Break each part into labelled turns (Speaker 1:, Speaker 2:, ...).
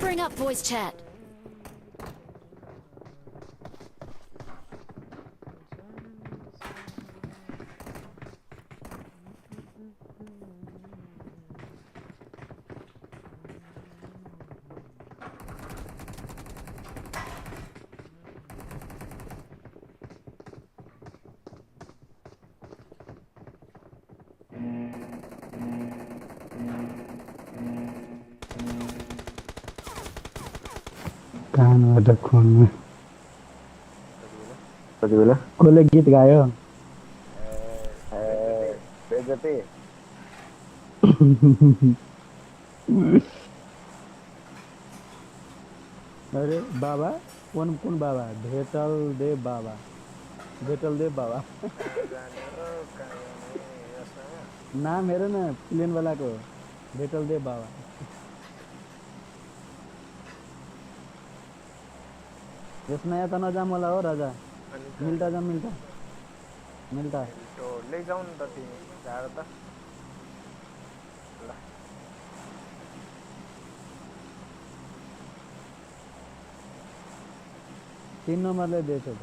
Speaker 1: Bring up voice chat.
Speaker 2: कानबाट खुन
Speaker 3: कति बेला
Speaker 2: कसले गीत गायो?
Speaker 3: ए बेइज्जती।
Speaker 2: अरे बाबा, कुन कुन बाबा? भेटल देव बाबा, भेटल देव बाबा।
Speaker 4: कहाँ जाने हो, कहाँ जाने यसमा?
Speaker 2: नाम हेर न प्लेन वाला को, भेटल देव बाबा। यसमा त नजाम होला हो राजा।
Speaker 4: अनि कहाँ?
Speaker 2: मिल्टा जाम, मिल्टा मिल्टा।
Speaker 4: मिल्टो लैजाऊ नि त तिमी, झार त। ल
Speaker 2: 3 नम्बरले दिएछ त।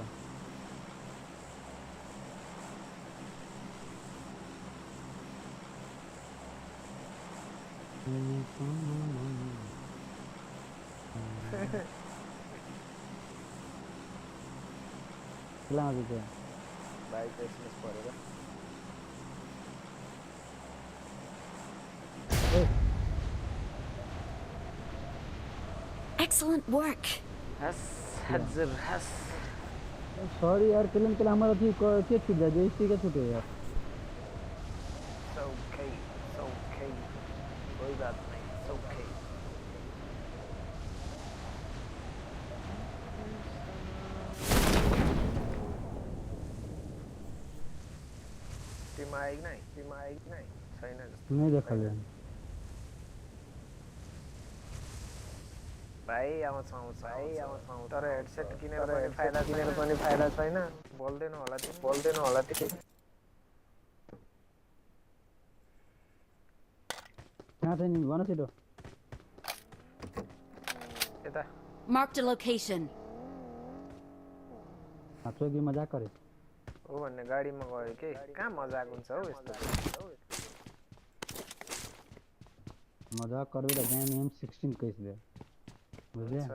Speaker 2: केलाई आउँछ त्यो?
Speaker 4: भाइको एसएमएस परेर।
Speaker 2: ए
Speaker 1: Excellent work.
Speaker 4: हस् हजुर हस्।
Speaker 2: सॉरी यार, केलन केला हमारा अथी के छूट जाए, जयश्री के छूटे यार।
Speaker 4: It's okay, it's okay, कोई बात नहीं, it's okay. Team आयो कि नै? टिम आयो कि नै? छैन जस्तो।
Speaker 2: नहीं देखल।
Speaker 4: भाइ आउँछ आउँछ भाइ आउँछ आउँछ, तर हेडसेट किनेर पनि फाइदा किनेर पनि फाइदा छैन। बोल्दैन होला तिमी, बोल्दैन होला तिमी।
Speaker 2: कहाँ छ नि भन छिटो।
Speaker 4: यता।
Speaker 1: Marked a location.
Speaker 2: हाँसो कि मजाक करे?
Speaker 4: हो भन्ने गाडीमा गयो के, कहाँ मजाक हुन्छ हौ यस्तो?
Speaker 2: मजाक करबे त ज्ञान M16 कैस दे, बुझले?
Speaker 4: हुन्छ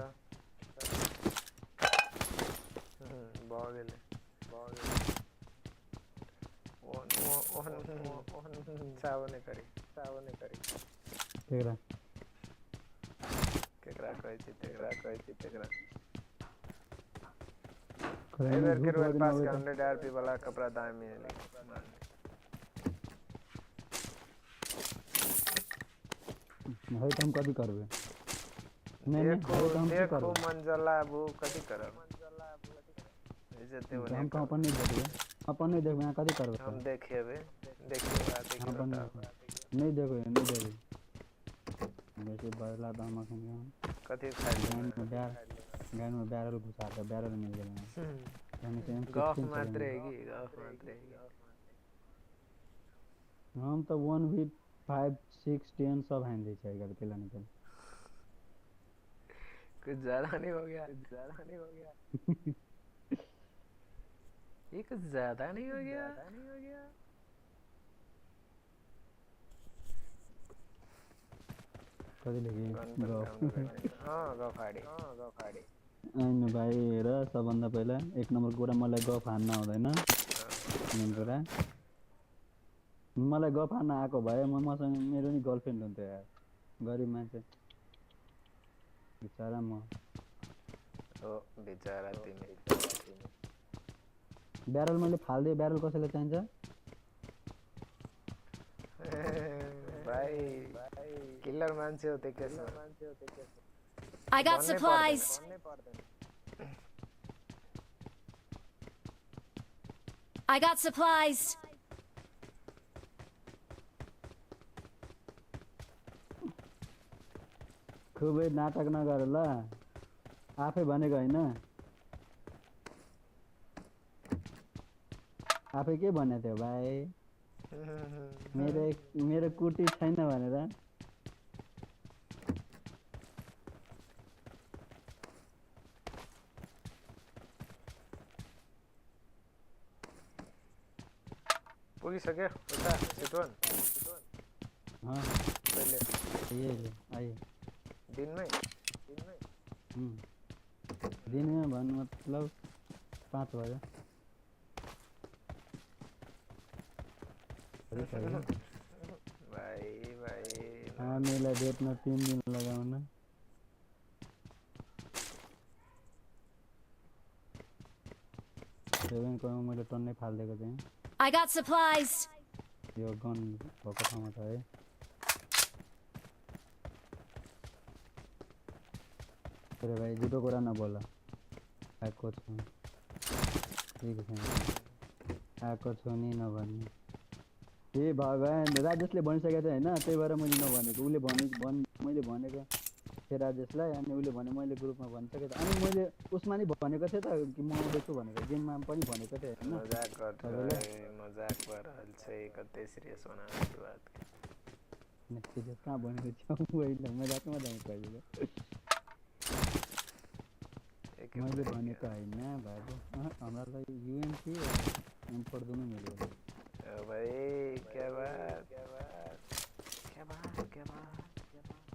Speaker 4: बगेले बगेले ओहन ओहन ओहन चावने करी चावने करी।
Speaker 2: केकरा?
Speaker 4: केकरा कहै छी, तेकरा कहै छी, तेकरा।
Speaker 2: करे
Speaker 4: एहि
Speaker 2: में
Speaker 4: बेर के
Speaker 2: झूठ
Speaker 4: रोयल
Speaker 2: बजना
Speaker 4: पास
Speaker 2: आवे
Speaker 4: के
Speaker 2: त
Speaker 4: 100 आरपी वाला कपड़ा दामी है, लेकिन मान
Speaker 2: है त हम कथी करबे? नहीं नहीं,
Speaker 4: देखो
Speaker 2: है त हम की
Speaker 4: देखो
Speaker 2: करबे?
Speaker 4: मंजला बु कथी करब, इज्जत
Speaker 2: हम
Speaker 4: होने
Speaker 2: कहाँ अपन नहीं देखबे, अपन नहीं देखबे, यहाँ कथी करबे?
Speaker 4: हम देखेबे, देखिए बात देखिए
Speaker 2: हम अपन
Speaker 4: बताओ।
Speaker 2: नहीं देखबे, नहीं देखबे। बेसी बदला त हम अखन
Speaker 4: कथी खाइ
Speaker 2: गान में बैर गान में बैरल घुसा के बैरल मिल गेल। यानी कि
Speaker 4: गफ
Speaker 2: M16
Speaker 4: मात्रै
Speaker 2: चलेने।
Speaker 4: है कि गफ मात्रै है कि।
Speaker 2: हम त 1 v 5 6 10 सब हानि दै छै आइकाल्हि केला निकल।
Speaker 4: कुछ ज्यादा नहीं हो गया? कुछ ज्यादा नहीं हो गया ये? कुछ ज्यादा नहीं हो गया? नहीं हो गया।
Speaker 2: कथी लेखी
Speaker 4: गन पनि
Speaker 2: गफ?
Speaker 4: काउन्टर गर्ने। अँ गफ हाडे, अँ गफ हाडे।
Speaker 2: होइन भाइ, हेर सबभन्दा पहिला एक नम्बर कुरा मलाई गफ हान्न आउँदैन। मेन कुरा मलाई गफ हान्न आएको भए म मसँग मेरो नि गर्लफ्रेन्ड हुन्थ्यो यार। गरिब मान्छे बिचरा म।
Speaker 4: हो बिचरा तिमी।
Speaker 2: ब्यारल मैले फालिदिएँ, ब्यारल कसैलाई चाहिन्छ?
Speaker 4: भाइ किलर मान्छे हो त्यो केसमा।
Speaker 1: I got
Speaker 4: भन्नै पर्दैन,
Speaker 1: supplies.
Speaker 4: भन्नै पर्दैन।
Speaker 1: I got supplies.
Speaker 2: खुबै नाटक नगर ल, आफै भनेको होइन? आफै के भनेको थियो भाइ? मेरो मेरो कुटी छैन भनेर।
Speaker 4: पुगिसक्यो उता चितवन?
Speaker 2: हाँ।
Speaker 4: कहिले?
Speaker 2: यही आइए।
Speaker 4: दिनमै?
Speaker 2: दिनमै भन्नु मतलब 5 बजे।
Speaker 4: भाइ भाइ
Speaker 2: हामीलाई भेट्न 3 दिन लगाउन। सेभेन कोमा मैले टन्नै फालिदिएको थिएँ।
Speaker 1: I got supplies.
Speaker 2: यो गन भएको ठाउँमा छ है। अरे भाइ झुटो कुरा नबोल। आएको छु, ठिक छ, आएको छु नि नभन्ने। ए भगवान्, राजेशले भनिसकेको थियो होइन, त्यही भएर मैले नभनेको। उसले भने मैले भनेको थिएँ राजेशलाई, अनि उसले भने मैले ग्रुपमा भनिसकेको थिएँ। अनि मैले उसमा नि भनेको थिएँ त कि म आउँदैछु भनेर, गेममा पनि भनेको थिएँ होइन।
Speaker 4: मजाक गर्छ, मजाक भइरहन्छ, कतै सिरियस बनाएको बात।
Speaker 2: सिरियस कहाँ भनेको छु मैले? मजाकमा जानु पऱ्यो। मैले भनेको होइन बाबु। हामीलाई युएमपी एम4 दुवै मिल्यो।
Speaker 4: ओ भाइ क्या बात, क्या बात, क्या बात, क्या बात, क्या बात।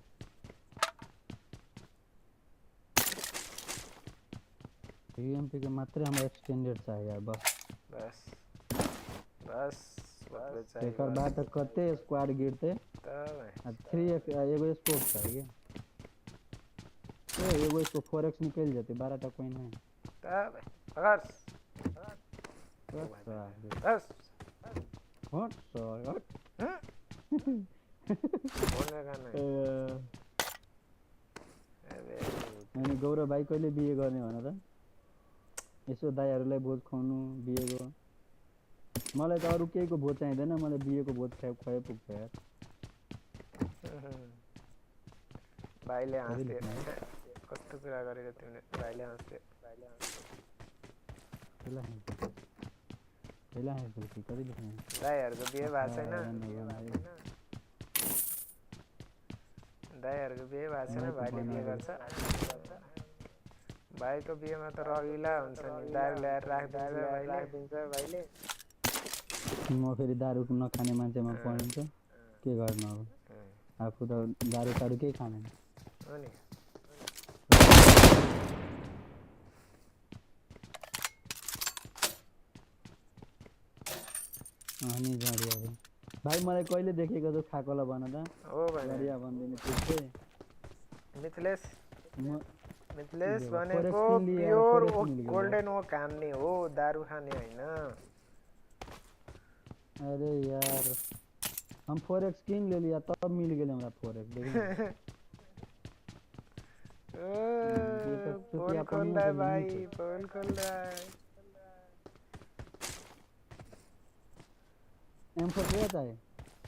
Speaker 2: यूएमपी के मात्रै हमरा एक्सटेंडेड चाहियो, बस
Speaker 4: बस बस बस चाहियो।
Speaker 2: एकर बाद त कते स्क्वाड गिरते
Speaker 4: तब
Speaker 2: आ 3 एगो स्कोप चाहिए। ए एगो स्कोप 4x निकल जेते, 12 टा कॉइन है।
Speaker 4: तब बस बस
Speaker 2: हट सर हट।
Speaker 4: फोन गाना अबे।
Speaker 2: अनि गौरव भाइ कहिले बिहे गर्ने भन त? यसो दाइहरूलाई भोज खुवाउनु बिहेको। मलाई त अरू केहीको भोज चाहिँदैन, मलाई बिहेको भोज खुवाए पुग्छ यार।
Speaker 4: भाइले हाँस्थे, कस्तो कुरा गरेको तिमीले। भाइले हाँस्थे,
Speaker 2: पहिला हाँस्थे कति लेख्ने।
Speaker 4: दाइहरूको बिहे भएको छैन? दाइहरूको बिहे भएको छैन, भाइले बिहे गर्छ। भाइको बिहेमा त रगिला हुन्छ नि, दारू ल्याएर राखिदिन्छ भाइले, राखिदिन्छ भाइले।
Speaker 2: म फेरि दारू नखाने मान्छेमा परिन्छ, के गर्नु अब? आफू त दारू सारू केही खाँदैन।
Speaker 4: हो नि।
Speaker 2: अनि जडियाहरू भाइ मलाई कहिले देखेको त खाएकोला भन त?
Speaker 4: हो भाइ,
Speaker 2: जडिया भनिदिने त्यस्तै।
Speaker 4: मिथलेश मिथलेश भनेको प्योर गोल्डन ओक हान्ने हो, दारू खाने होइन।
Speaker 2: अरे यार हम 4x किन ले लिया तब मिल गेल हमरा 4x। देखिन
Speaker 4: फोन खोल रहा है भाई, फोन खोल रहा है।
Speaker 2: M4 लिया है।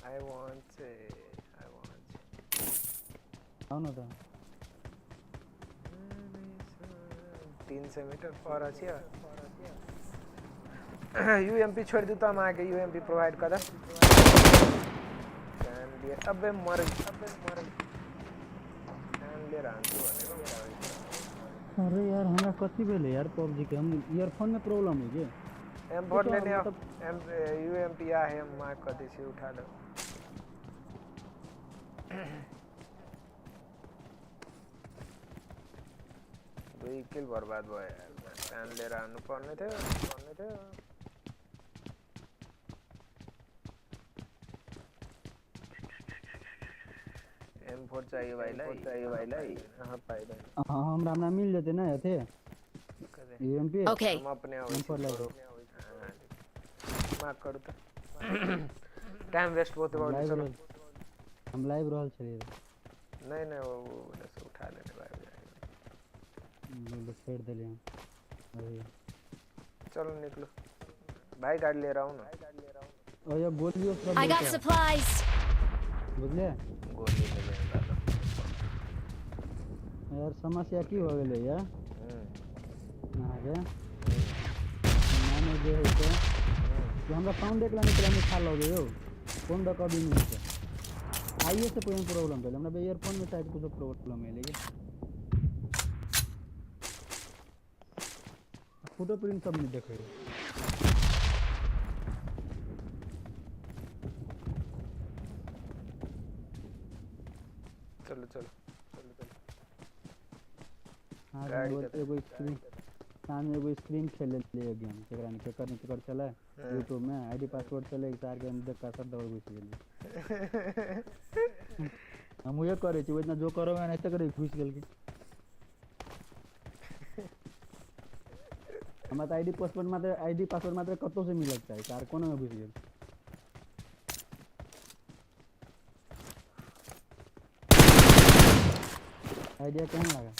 Speaker 4: I want, I want.
Speaker 2: आओ न त।
Speaker 4: 300 मिटर पर अछि। यूएमपी छोड़ दू त हम आके यूएमपी प्रोवाइड कर दे। कान लिए अबे मर, अबे मर। कान लिएर हान्छु भनेको।
Speaker 2: अरे यार हमरा कति भेलै यार पबजी के, हम ईयरफोन में प्रॉब्लम है के।
Speaker 4: M4 लेने आओ, एम यूएमपी आ है, मार्क कर दी उठा लो। दुई किल बर्बाद भयो यार। कान लिएर हान्नु पर्ने थियो, पर्ने थियो। M4 चाहियो भाइलाई, चाहियो भाइलाई। अँ पाइदैन।
Speaker 2: हमरा हमरा मिल जेतै न अथे यूएमपी।
Speaker 1: ओके
Speaker 4: हम अपने आबै
Speaker 2: M4 ला
Speaker 4: मार्क करू त। टाइम वेस्ट बहुत भयो। चलो
Speaker 2: हम लाइव रहल छलियै।
Speaker 4: नहीं नहीं वो से उठा लेने भाई।
Speaker 2: ले छोड़ देलियै अभी।
Speaker 4: चलो निकलो भाई, गाड़ी ले रहा हूं ना।
Speaker 2: और ये गोलियों सब
Speaker 1: I got supplies.
Speaker 2: बुझले?
Speaker 4: गोली ले ले
Speaker 2: यार। समस्या की हो गेलै यार अहाँके? माने जे होइ छै कि हमरा साउंड एकला निकला निकाल लगे यौ, फोन the कभी नहीं छै। आइए से कोई प्रॉब्लम भेल हमरा, ईयरफोन में शायद कुछ प्रॉब्लम है, लेकिन फोटो प्रिंट सब नहीं देखे। स्क्रीन साँझ में एगो स्क्रीन खेल लेलियै गेम केकरा ने केकर ने केकर छलै यूट्यूब में आईडी पासवर्ड छलै सार के देख के सब दौड़ घुसि गेलियै। हम उहे करै छी ओहिना जो करब एनाहिते करै घुसि गेल की। हमरा तऽ आईडी पासवर्ड मात्र आईडी पासवर्ड मात्र कतौ से मिलक चाही सार कोनो में घुसि गेल। आइडिया केहन लगा?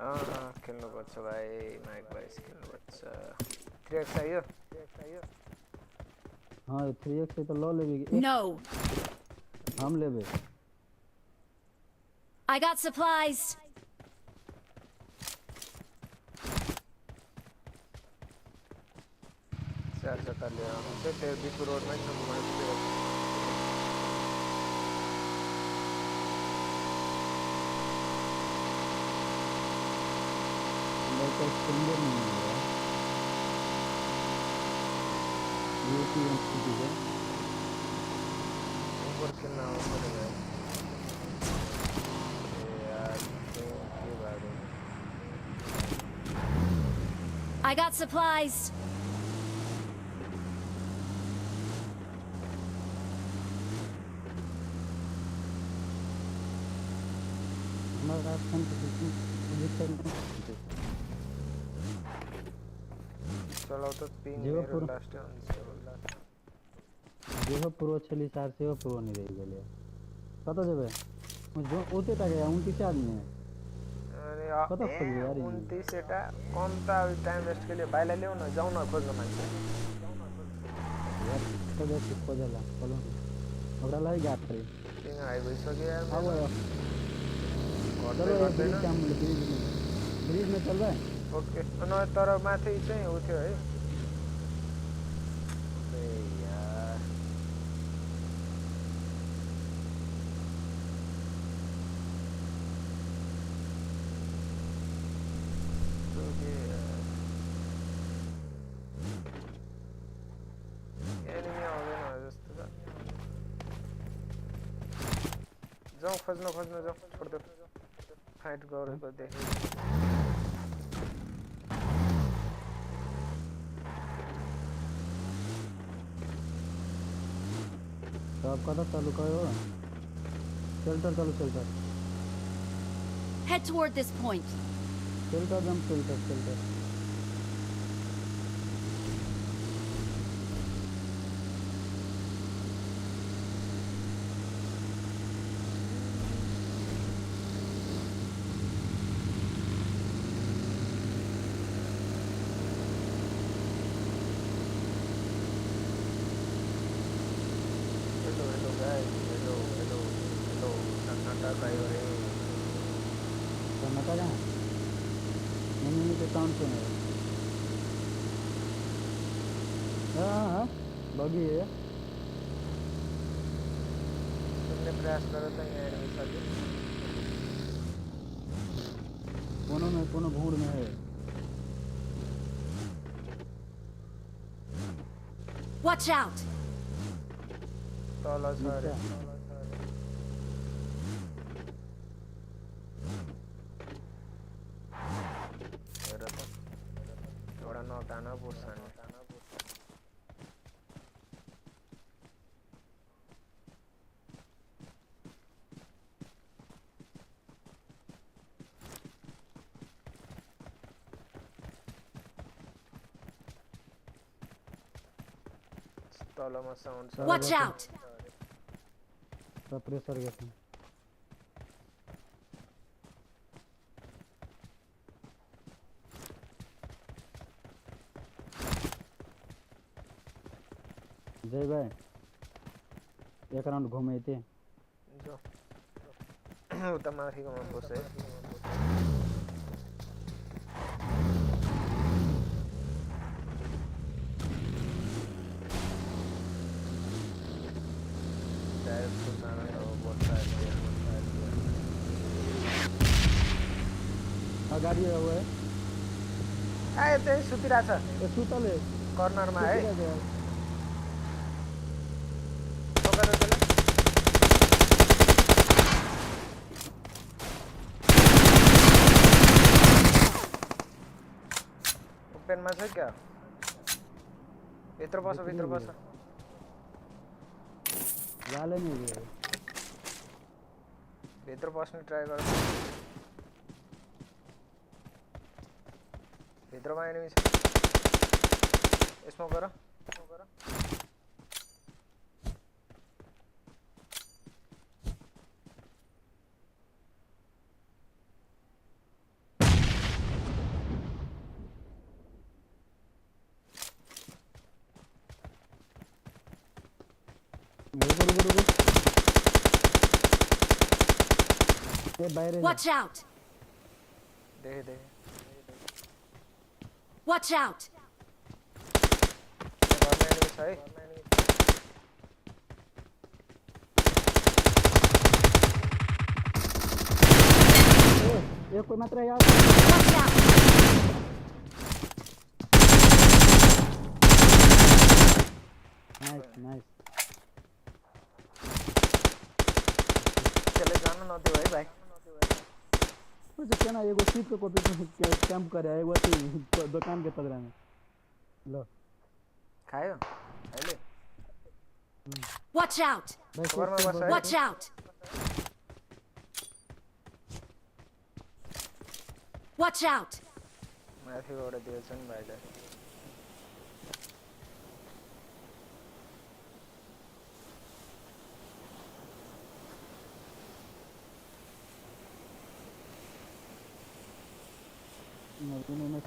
Speaker 4: अँ खेल्नुपर्छ भाइ माइक भाइस खेल्नुपर्छ। 3x चाहियो?
Speaker 2: हाँ 3x से तो ल लेबी।
Speaker 1: No.
Speaker 2: हम लेबे।
Speaker 1: I got supplies.
Speaker 4: चार चक्का लिएर आउनु चाहिँ त्यो बिचको रोडमै छ म।
Speaker 2: तो सुंदर नहीं है ये की एमपी है।
Speaker 4: ऊपर खेल्न आउनु पर्यो भाइ। ए यार त्यो के भएको?
Speaker 1: I got supplies.
Speaker 2: हमारा राजस्थान के
Speaker 4: चलाउ त पिङ मेरो लास्ट हुन्छ।
Speaker 2: जेहो प्रो छली सार सेहो प्रो नहीं रहि गेलै। कतऽ जेबै? जो ओते टाका 29 आदमी है।
Speaker 4: अरे
Speaker 2: कतऽ खोजबै यार?
Speaker 4: 29 टा कम त अब टाइम वेस्ट के लिए भाइलाई ल्याउ न जाउँ न खोज्न मान्छे।
Speaker 2: यार खोजै छी खोजला चलू ओकरा लही गाड़ी।
Speaker 4: पिङ हाई भइसक्यो यार।
Speaker 2: आबो
Speaker 4: घट्दै घट्दैन।
Speaker 2: ब्रिज में चलबै?
Speaker 4: ओके न तर माथि चाहिँ उ थियो है। अबे यार एनिमी आउँदैन जस्तो छ। जाउँ खोज्न खोज्न जाउँ छोड्देऊ। फाइट गरेको देखेँ।
Speaker 2: अब कता चालू करो? शेल्टर चालू shelter.
Speaker 1: Head toward this point.
Speaker 2: Shelter jump shelter shelter.
Speaker 4: Hello hello guys hello hello hello सन्नाटा आयो रे।
Speaker 2: सन्नाटा कहाँ? एनिमी के साउंड सुन रहे। हाँ हाँ बगी है।
Speaker 4: सुनने प्रयास करो त यहाँ एनिमी सक्यो।
Speaker 2: कोनो में कोनो भूड़ में है।
Speaker 1: Watch out.
Speaker 4: तल छ अरे। हेर त एउटा नक हान पुग्छ नि। तलमा साउन्ड छ।
Speaker 1: Watch out.
Speaker 2: Pressure गएको। जय भाई एक राउंड घुमेते
Speaker 4: जो उता माथिकोमा बस्छ है।
Speaker 2: गाडी हो है।
Speaker 4: ए त्यही सुतिरहेछ।
Speaker 2: ए सुतले
Speaker 4: कर्नरमा है। पकड त्यसलाई। ओपनमा छ क्या? भित्र बस, भित्र बस।
Speaker 2: वाले नहीं गए।
Speaker 4: भित्र बस्ने ट्राई गर। भित्रमा एनिमी छ। स्मोक गर।
Speaker 2: रुको रुको रुको। ए बाहिर।
Speaker 1: Watch out!
Speaker 4: देखे देखे।
Speaker 1: Watch out!
Speaker 4: घरमा एनिमी छ है।
Speaker 2: ए कोही मात्र यार।
Speaker 1: Watch out!
Speaker 2: Nice nice.
Speaker 4: त्यसलाई जानु नदेऊ है भाइ।
Speaker 2: कुछ केना एगो सीट के कॉपी कैंप करे, एगो अथी दोकान के पगड़ा में ल
Speaker 4: खायो अहिले।
Speaker 1: Watch out!
Speaker 2: भाइ।
Speaker 4: कभरमा बस है।
Speaker 1: Watch out! Watch out!
Speaker 4: माथिबाट दिएछ नि भाइले।
Speaker 2: में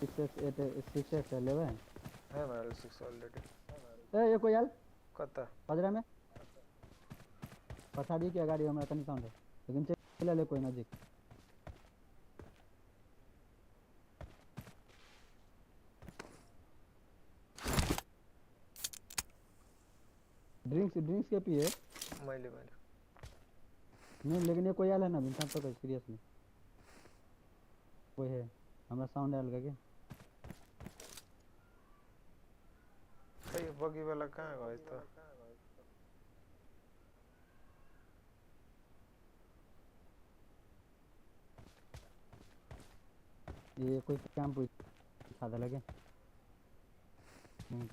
Speaker 2: 6 x 8 6 x लेबै
Speaker 4: है मेरो 6 अलरेडी।
Speaker 2: ए यो कोही आयल
Speaker 4: कता?
Speaker 2: पजरा में पछाडि कि अगाडि हमरा कनी साउंड है, लेकिन चल ले कोई नजीक। ड्रिंक्स ड्रिंक्स के पिए
Speaker 4: मैले मैले
Speaker 2: नहीं, लेकिन ये कोई आयल है ना बिना तो सीरियस में कोई है। हमरा साउंड आयल के
Speaker 4: खै यो बगी वाला कहाँ गयो त?
Speaker 2: ये कोई कैंप उठा दे लगे।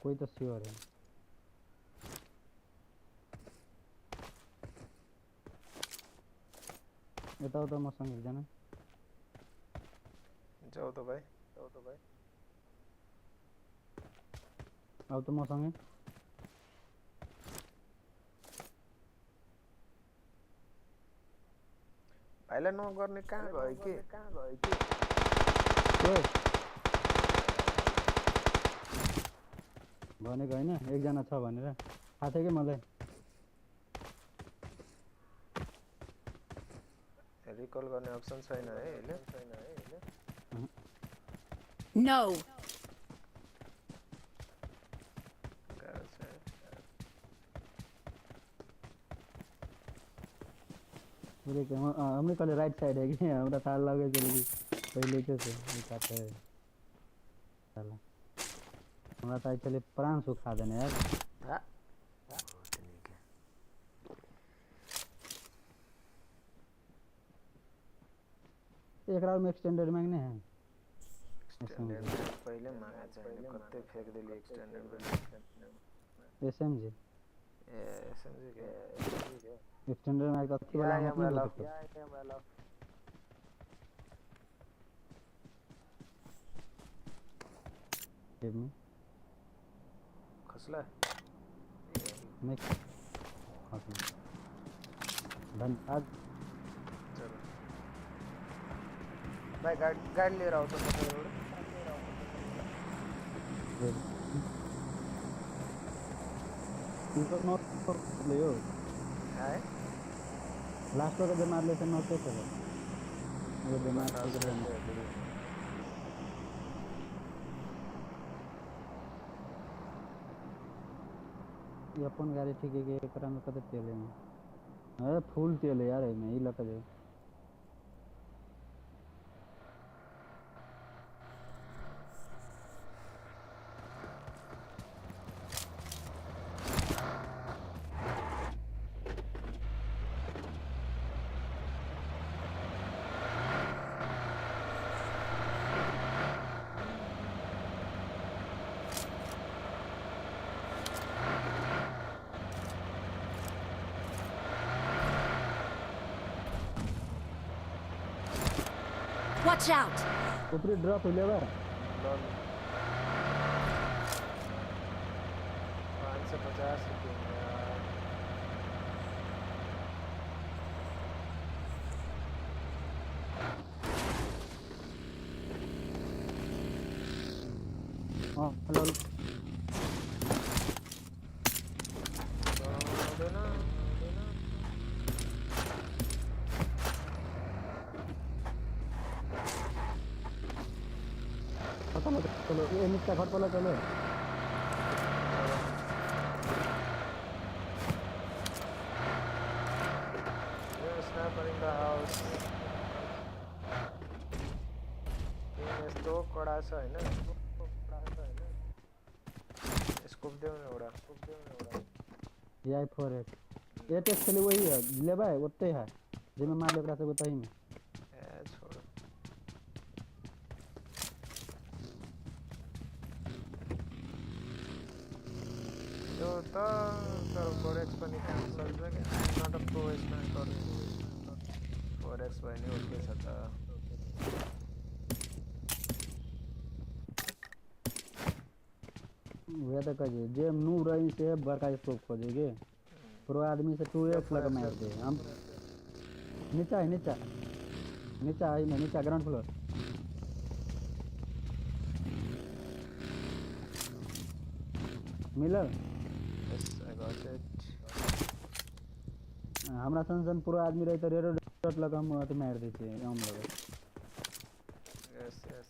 Speaker 2: कोई तो श्योर है। बताओ तो मौसम एकजना
Speaker 4: जाऊ त भाइ, जाऊ त भाइ।
Speaker 2: अब तो मौसम है।
Speaker 4: भाइलाई नगर्ने कहाँ गयो के? कहाँ गयो के?
Speaker 2: ओए भनेको होइन एकजना छ भनेर थाहा थियो कि मलाई।
Speaker 4: रिकल गर्ने अप्सन छैन है अहिले, छैन है अहिले।
Speaker 1: No.
Speaker 4: गाह्रो छ।
Speaker 2: हमने कहले राइट साइड है कि हमरा थाहा लगे छलै कि पहिले के छै ई काटे साला। हमरा त छलै प्राण सुखा देने यार।
Speaker 4: बहुत नीक है।
Speaker 2: एकरा में एक्सटेंडेड मांगने हैं।
Speaker 4: एक्सटेंडेड पहिले मांगा चाहिए, कते फेंक देली एक्सटेंडेड में।
Speaker 2: एसएमजी
Speaker 4: ए एसएमजी के
Speaker 2: एक्सटेंडेड मांग त अथी वाला हम
Speaker 4: हमरा
Speaker 2: अपने
Speaker 4: लव,
Speaker 2: बोलते।
Speaker 4: हमरा लव।
Speaker 2: में
Speaker 4: खसला
Speaker 2: नहीं खसला। धन्यवाद।
Speaker 4: चलो भाइ गाडी गाडी लिएर आउँछ म तपाईँबाट।
Speaker 2: यो
Speaker 4: है
Speaker 2: लास्ट वाला जो मारले से नौ पे वो बेमार हो गया। ये अपन गाड़ी ठीक है कि एकरा में कते तेल है? अरे फुल तेल है यार एमे, ई लक जाए।
Speaker 1: Watch out!
Speaker 2: ऊपरी ड्रॉप लेबै।
Speaker 4: 550 रुपये यार।
Speaker 2: हाँ लल चलो चलो ये नीचा घर पर चलो।
Speaker 4: Sniper in the house. यस्तो कडा छ हैन, स्कोप देऊ न एउटा, स्कोप देऊ न एउटा।
Speaker 2: ये 4 8 एट खेले वही है लेबै ओते है जेमे मारले ओकरा सब तही में।
Speaker 4: ए छोड़ो त्यो त, तर 4x पनि काम सक्छ कि I am not a pro sniper. 4x भयो नि ओके छ त।
Speaker 2: वह तो कहे जे नू रही से बड़का स्कोप खोजेगे, प्रो आदमी से 2x लगा मार दे। हम नीचा है, नीचा नीचा है मैं नीचा ग्राउंड फ्लोर। मिलल?
Speaker 4: Yes I got it.
Speaker 2: हमरा सन सन पूरा आदमी रही तो रेड डॉट लगा हम तो मार दै छियै हम लगे।
Speaker 4: Yes yes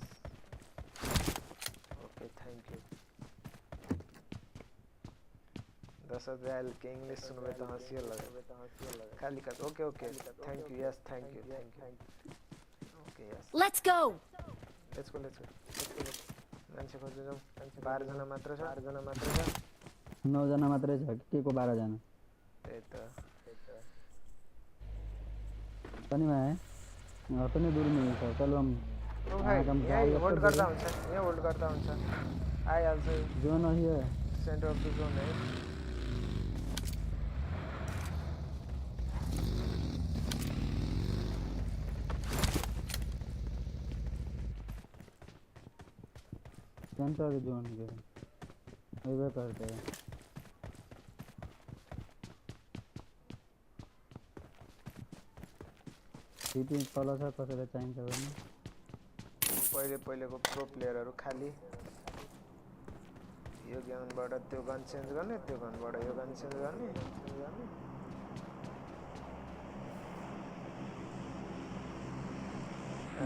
Speaker 4: okay thank you. 10 हजार के इंग्लिश सुनबे त हँसियो लगे, खाली कर। Okay okay thank you, yes thank you thank you okay yes.
Speaker 1: Let's go
Speaker 4: let's go let's go. मान्छे खोज्नु जाउँ, 12 जना मात्र छ, 12 जना मात्र छ,
Speaker 2: 9 जना मात्रै छ के को 12 जना?
Speaker 4: त्यही त
Speaker 2: पनि भाइ अपने दूर में छ। चलो हम
Speaker 4: यही होल्ड गर्दा हुन्छ, यही होल्ड गर्दा हुन्छ, आइहाल्छ।
Speaker 2: जोन है
Speaker 4: सेन्टर अफ the John है।
Speaker 2: सेंटर जोन के अइबे करते हैं। सिटी तल छ कसैलाई चाहिन्छ भने।
Speaker 4: पहिले पहिलेको प्रो प्लेयरहरू खाली यो गनबाट त्यो गन चेन्ज गर्ने, त्यो गनबाट यो गन चेन्ज गर्ने।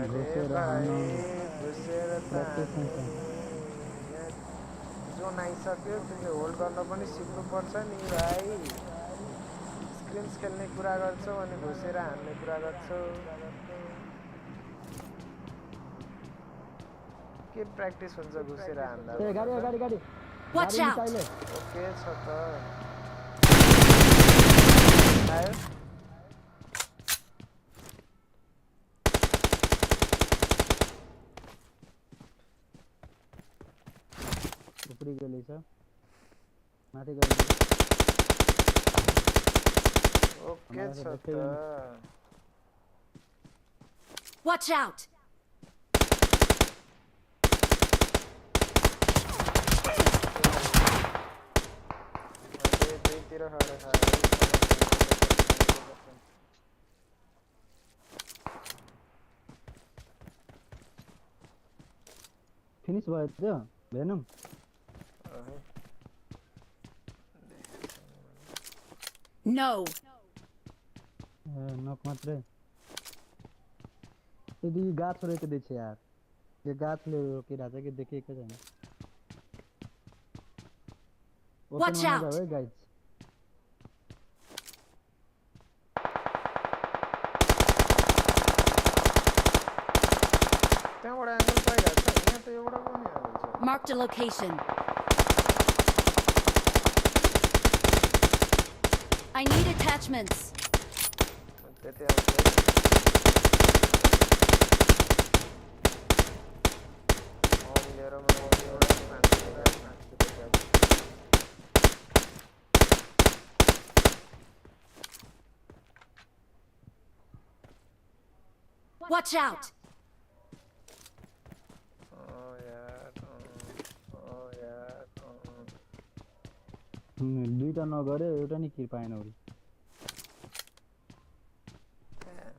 Speaker 4: अरे भाइ घुसेर त जोन आइसक्यो, तिमीले होल्ड गर्न पनि सिक्नुपर्छ नि भाइ। स्क्रिम्स खेल्ने कुरा गर्छौ अनि घुसेर हान्ने कुरा गर्छौ, के प्र्याक्टिस हुन्छ घुसेर हान्दा?
Speaker 2: ए गाडी गाडी गाडी
Speaker 1: Watch out!
Speaker 4: Okay छ त आयो।
Speaker 2: उपरी गेलै छ, माथि गेलै।
Speaker 4: ओके छ त।
Speaker 1: Watch out!
Speaker 4: दुईतिर खडे खायो।
Speaker 2: फिनिश भयो त्यो भेनम?
Speaker 1: No.
Speaker 2: नक मात्रै। यदि गाछ रोपि दै छै यार, ये गाछले रोकिरहेको छ कि देखिएको छैन।
Speaker 1: Watch out!
Speaker 2: Guys
Speaker 4: त्यहाँबाट एङ्गल पाइरहेको छ, यहाँ त एउटा पनि एङ्गल छ।
Speaker 1: Marked a location. I need attachments.
Speaker 4: त्यति आउँछ। लिएर म एउटा मान्छे।
Speaker 1: Watch out!
Speaker 2: दुईटा नगर्यो एउटा नि किल पाएन उसले।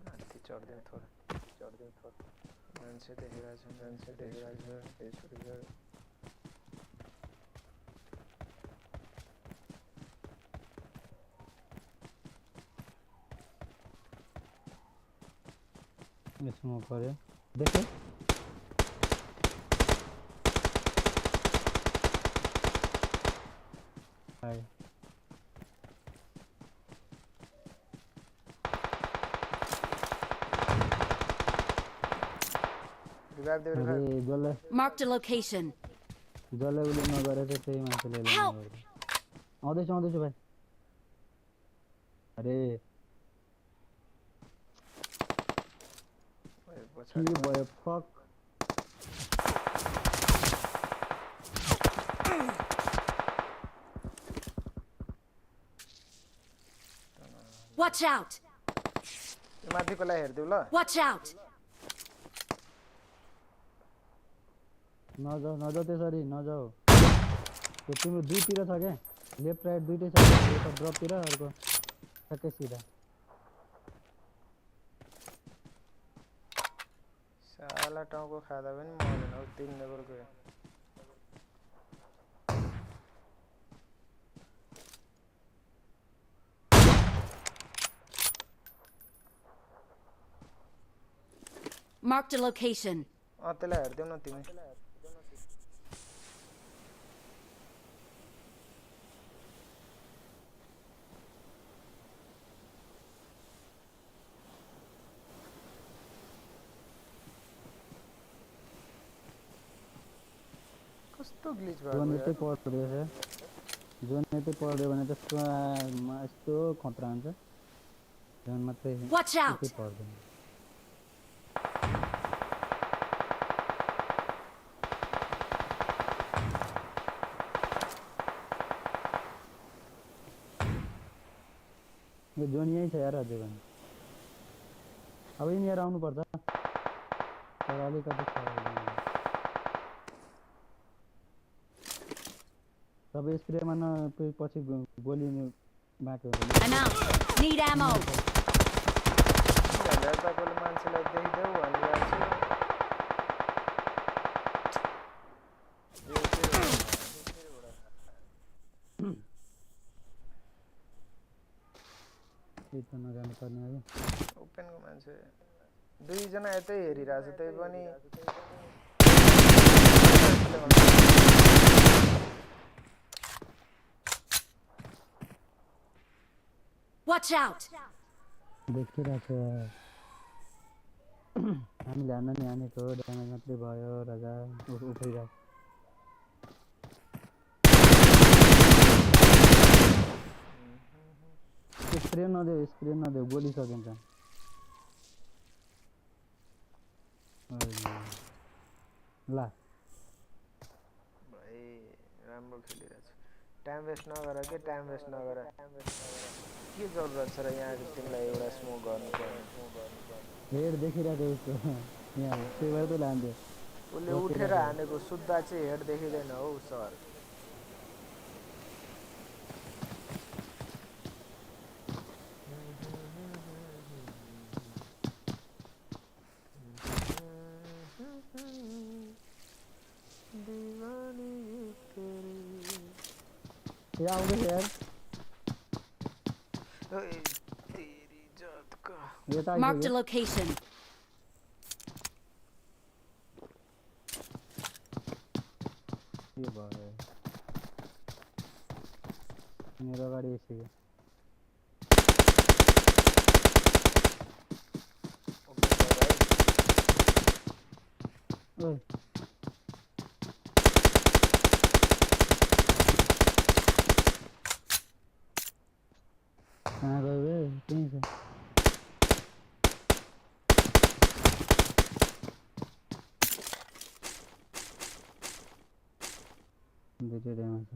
Speaker 4: माथि चढ्दिउँ थोरै, चढ्दिउँ थोरै। मान्छे देखिरहेको छु, मान्छे देखिरहेको छु।
Speaker 2: स्मोक गऱ्यो देख्यो।
Speaker 4: Revive they, revive.
Speaker 2: जसले
Speaker 1: Marked a location.
Speaker 2: जसले उसले नगरेको थियो त्यही मान्छेले
Speaker 1: Help!
Speaker 2: आउँदैछु आउँदैछु भाइ। अरे के भयो फक।
Speaker 1: Watch out!
Speaker 4: माथिकोलाई हेरिदेऊ ल।
Speaker 1: Watch out!
Speaker 2: नजाऊ नजाऊ त्यसरी नजाऊ। त्यो तिम्रो दुईतिर छ क्या, लेफ्ट राइट दुईटै छ, एउटा ड्रपतिर अर्को ठ्याक्कै सिधा।
Speaker 4: साला टाउको खाँदा पनि मरेन हौ, 3 लेभलको।
Speaker 1: Marked a location.
Speaker 4: अँ त्यसलाई हेरिदेऊ न तिमी। कस्तो ग्लिच भएको
Speaker 2: जोन
Speaker 4: यार।
Speaker 2: यतै पर्दैछ, जोन यतै पर्यो भने त यस्तो खतरा हुन्छ। जोन मात्रै
Speaker 1: Watch out!
Speaker 2: यतै पर्दैन। यो जोन यहीँ छ यार अझै पनि। अब यिनीहरू आउनुपर्छ तर अलिकति छ। सबै स्प्रेमा न पछि गोली बाँकी हुन्छ।
Speaker 1: I'm out. Need ammo.
Speaker 4: यताकोले मान्छेलाई देखिदेऊ भनिरहेको छु। यो के हो?
Speaker 2: त्यही त नजानु पर्ने हो।
Speaker 4: ओपनको मान्छे दुईजना यतै हेरिरहेछ त्यही पनि।
Speaker 1: Watch out!
Speaker 2: देखिरहेको छ। हामीले हान्न नि हानेको ड्यामेज मात्रै भयो राजा उफ्रिरहेको। स्प्रे नदेऊ, स्प्रे नदेऊ, गोली सकिन्छ। ल
Speaker 4: भाइ राम्रो खेलिरहेछ। टाइम वेस्ट नगर के, टाइम वेस्ट नगर। के जरुरत छ र यहाँ तिमीलाई एउटा स्मोक गर्नु पर्ने?
Speaker 2: हेड देखिरहेको उसको यहाँ, त्यही भएर त लान्थ्यो।
Speaker 4: उसले उठेर हानेको सुत्दा चाहिँ हेड देखिँदैन हौ सर।
Speaker 2: ए आउँदैछ यार।
Speaker 4: तेरी जातका।
Speaker 2: यता
Speaker 1: Marked a
Speaker 2: आइसक्यो।
Speaker 1: location.
Speaker 2: के भयो मेरो अगाडि आइसक्यो। ओइ कहाँ गयो बे? त्यहीँ छ। दुईटै ड्यामेज छ।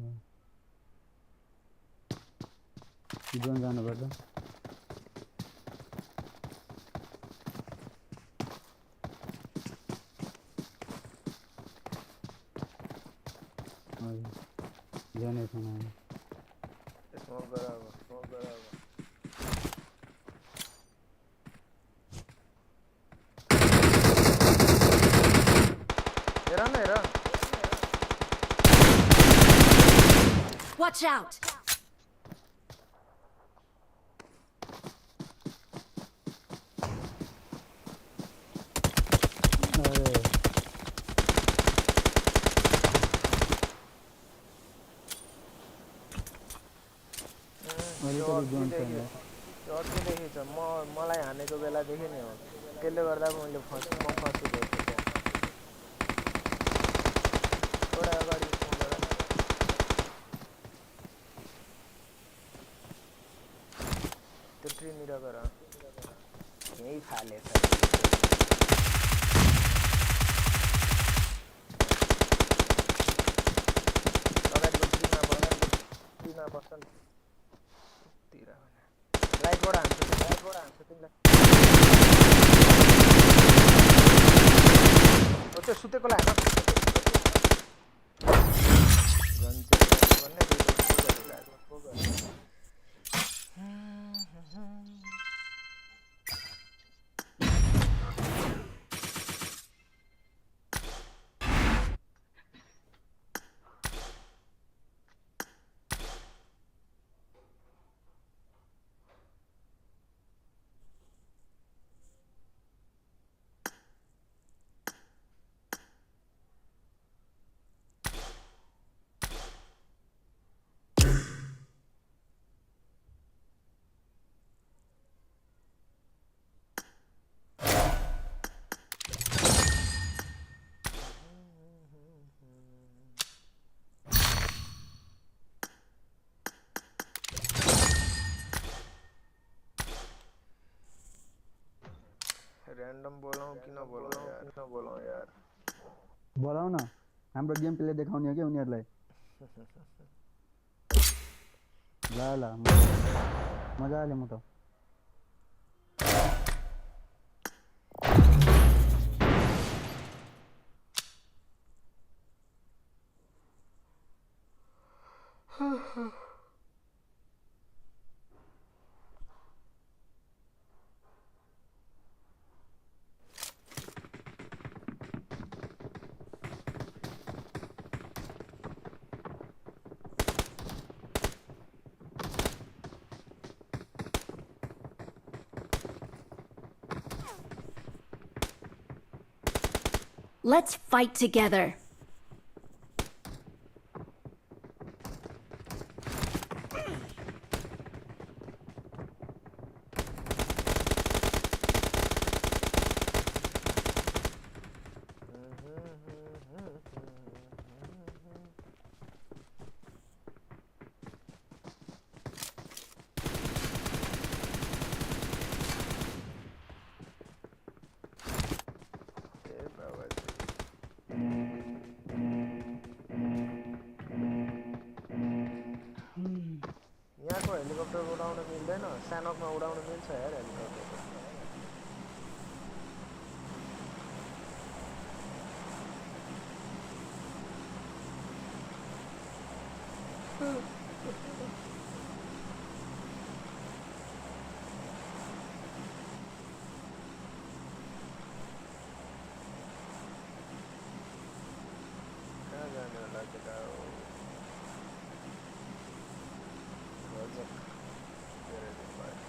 Speaker 2: जोन जानुपर्छ। हजुर जोनै छैन।
Speaker 4: स्मोक गर अब, स्मोक गर अब। हेर न हेर।
Speaker 1: Watch out!
Speaker 2: अरे
Speaker 4: त्यो
Speaker 2: वरिपरि जोन
Speaker 4: अघिदेखि
Speaker 2: छैन।
Speaker 4: त्यो अघिदेखि छ। म मलाई हानेको बेलादेखि नै हो, त्यसले गर्दा मैले फसेँ, म फसेको थिएँ त्यहाँ। एउटा अगाडि स्मोक गर। त्यो ट्रीनिर गर, यहीँ फालेछ। अगाडिको ट्रीमा बस्छ, ट्रीमा बस्छ नि। तिर राइटबाट हान्छ तिमीलाई, राइटबाट हान्छ तिमीलाई। ओ त्यो सुतेकोलाई हान। गन चाहिँ भन्ने पो गरिरहेको। ऱ्यान्डम बोलाउँ कि नबोलाउँ यार, नबोलाउँ यार।
Speaker 2: बोलाउ न, हाम्रो गेम प्ले देखाउने हो क्या उनीहरूलाई। ल ल, मजाले म त।
Speaker 1: Let's fight together.
Speaker 4: ए बाबाजी। यहाँको हेलिकप्टर उडाउन मिल्दैन, सानोकमा उडाउन मिल्छ यार हेलिकप्टर। कहाँ जाने होला केटा हो? रजक धेरै दिन भयो।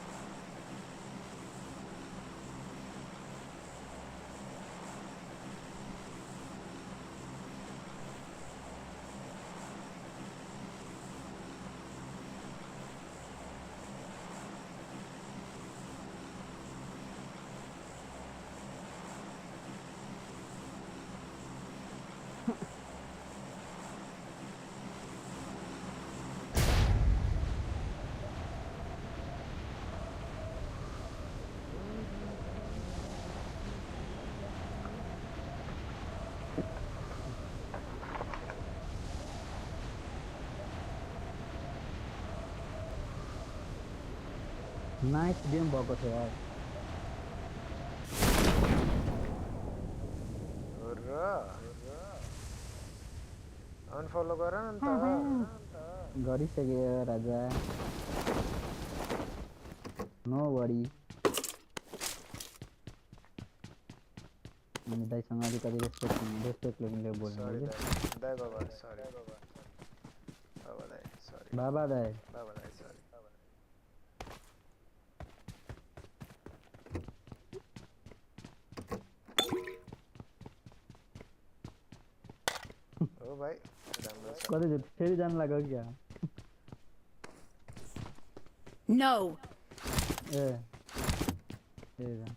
Speaker 2: नाइस गेम भएको थियो यार।
Speaker 4: हो र, अनफलो गर न त।
Speaker 2: गरिसक्यो राजा। नो वरी। अनि दाइसँग अलिकति रेस्पेक्टले बोल्नु
Speaker 4: सरी
Speaker 2: बुझ्यो?
Speaker 4: दाइ, दाइ बाबा सरी, बाबा दाइ सरी,
Speaker 2: बाबा दाइ,
Speaker 4: बाबा दाइ सरी। हो भाइ राम्रो छ।
Speaker 2: कतै फेरि जानु लाग्यो क्या?
Speaker 1: No.
Speaker 2: ए ए जा।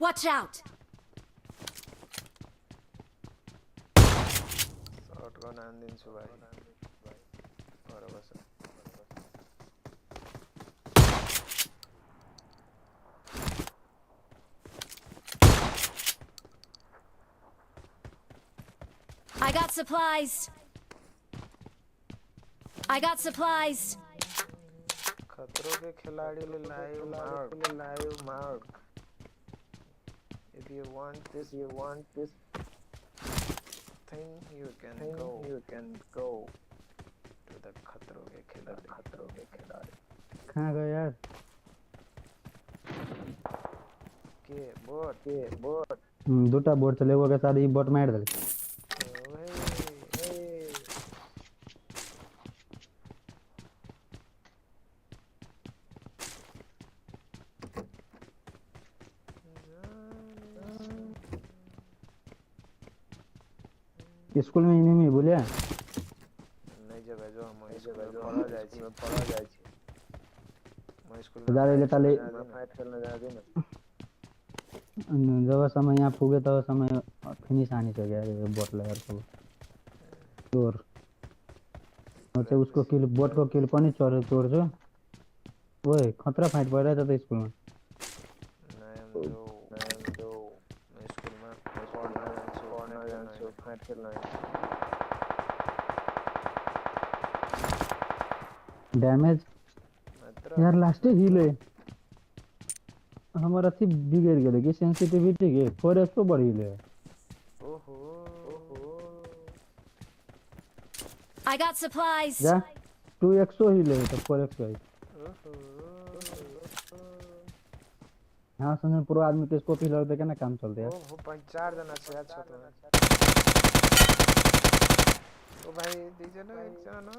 Speaker 1: Watch out!
Speaker 4: Shotgun हानिदिन्छु भाइ, पर बस।
Speaker 1: I got supplies. I got supplies.
Speaker 4: खतरों के खिलाड़ी ले live mark, live mark. If you want this, you want this thing, you can go, you can go to the खतरों के खिलाड़ी, खतरों के खिलाड़ी।
Speaker 2: कहाँ गयो यार?
Speaker 4: के बोट, के बोट?
Speaker 2: दुटा बोट चले, एगो के साथ ई बोट मार देलक। स्कूल में इन्हें बोलिया
Speaker 4: नहीं जब जो हम स्कूल में पढ़ा जाय छी, पढ़ा जाय छी। म स्कूल में
Speaker 2: जा ले ताले
Speaker 4: फाइट खेल्न जाँदिन।
Speaker 2: जब समय यहाँ पुगे तब समय फिनिश आनी सक्यो यार यो बोटलाई अर्को चोर। म चाहिँ उसको किल, बोटको किल पनि चोर्छु। ओए खतरा फाइट भइरहेछ त स्कुलमा।
Speaker 4: स्कुलमा पढ्न जान्छु, पढ्न जान्छु, फाइट खेल्न।
Speaker 2: ड्यामेज यार लास्टै हिल है। हमर अथी बिगड़ गेलै कि सेंसिटिविटी के 4x पो बढ़ि गेलै।
Speaker 4: ओहो ओहो।
Speaker 1: I got supplies.
Speaker 2: जा 2x हिल है त 4x है।
Speaker 4: ओहो।
Speaker 2: हाँ सुन, पूरा आदमी के स्कोप हिल के ना काम चलते यार।
Speaker 4: ओहो 4 जना छ यार छतमा। ओ भाइ दुई जना, एक जना।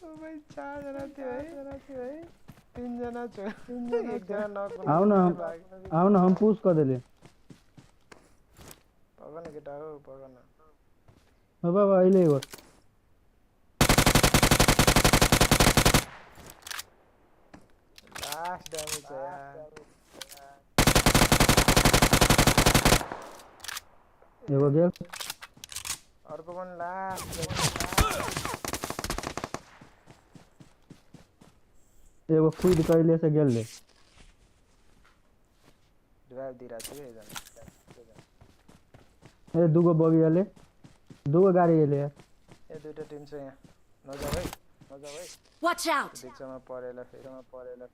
Speaker 4: ओ भाइ 4 जना थियो है, 3 जना छ, एक जना नक।
Speaker 2: आउ न, आउ न, हम पुश क देले।
Speaker 4: पकड़ न केटा हो, पकड़ न।
Speaker 2: हो बाबा अहिले हो।
Speaker 4: लास्ट ड्यामेज छ यार।
Speaker 2: एगो गेल,
Speaker 4: अर्को पनि लास्ट।
Speaker 2: एगो कूद कहिले से गेल ले।
Speaker 4: रिभाइव दिइरहेको छु एकजना।
Speaker 2: ए दुगो बगी आले, दुगो गाडी आले यार।
Speaker 4: ए दुईटा टिम छ यहाँ, नजाऊ है, नजाऊ है।
Speaker 1: Watch out!
Speaker 4: बिचमा परेला फेरि, परेला।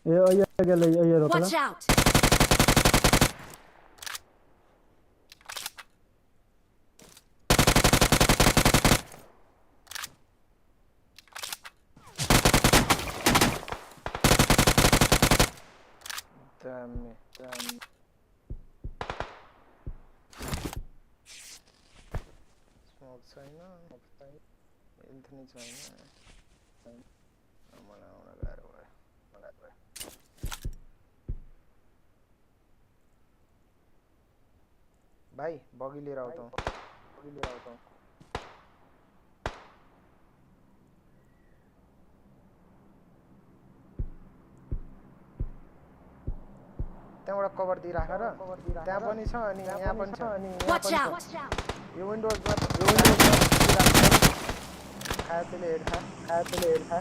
Speaker 2: ए अइया गेलै, अइया रोकला।
Speaker 1: Watch out!
Speaker 4: दामी दामी। स्मोक छैन, हेल्थ नै छैन। मलाई आउन गाह्रो भयो, मलाई भयो। भाइ बगी लिएर आऊ त, बगी लिएर आऊ त। त्यहाँबाट कभर दिइराख र, त्यहाँ पनि छ अनि यहाँ पनि छ अनि यहाँ
Speaker 1: Watch
Speaker 4: पनि
Speaker 1: out!
Speaker 4: छ। यो विन्डोजमा, यो विन्डोजमा खायो त्यसले हेड खा, खायो त्यसले हेड खा।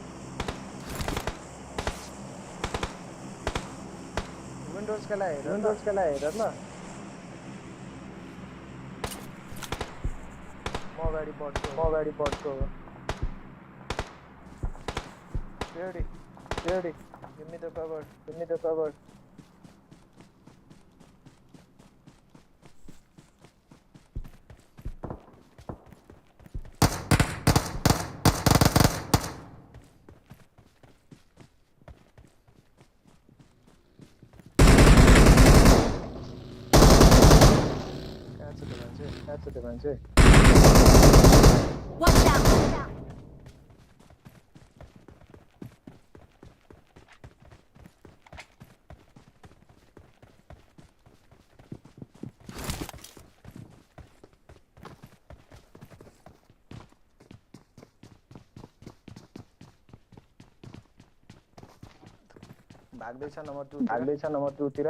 Speaker 4: विन्डोजका लागि हेर, विन्डोजका लागि हेर ल। म अगाडि बढ्छु, म अगाडि बढ्छु। Ready ready. Give me the cover. Give me the cover. कहाँ छ त्यो मान्छे? कहाँ छ त्यो मान्छे?
Speaker 1: Watch out!
Speaker 4: भाग्दैछ नम्बर 2, भाग्दैछ नम्बर 2 तिर।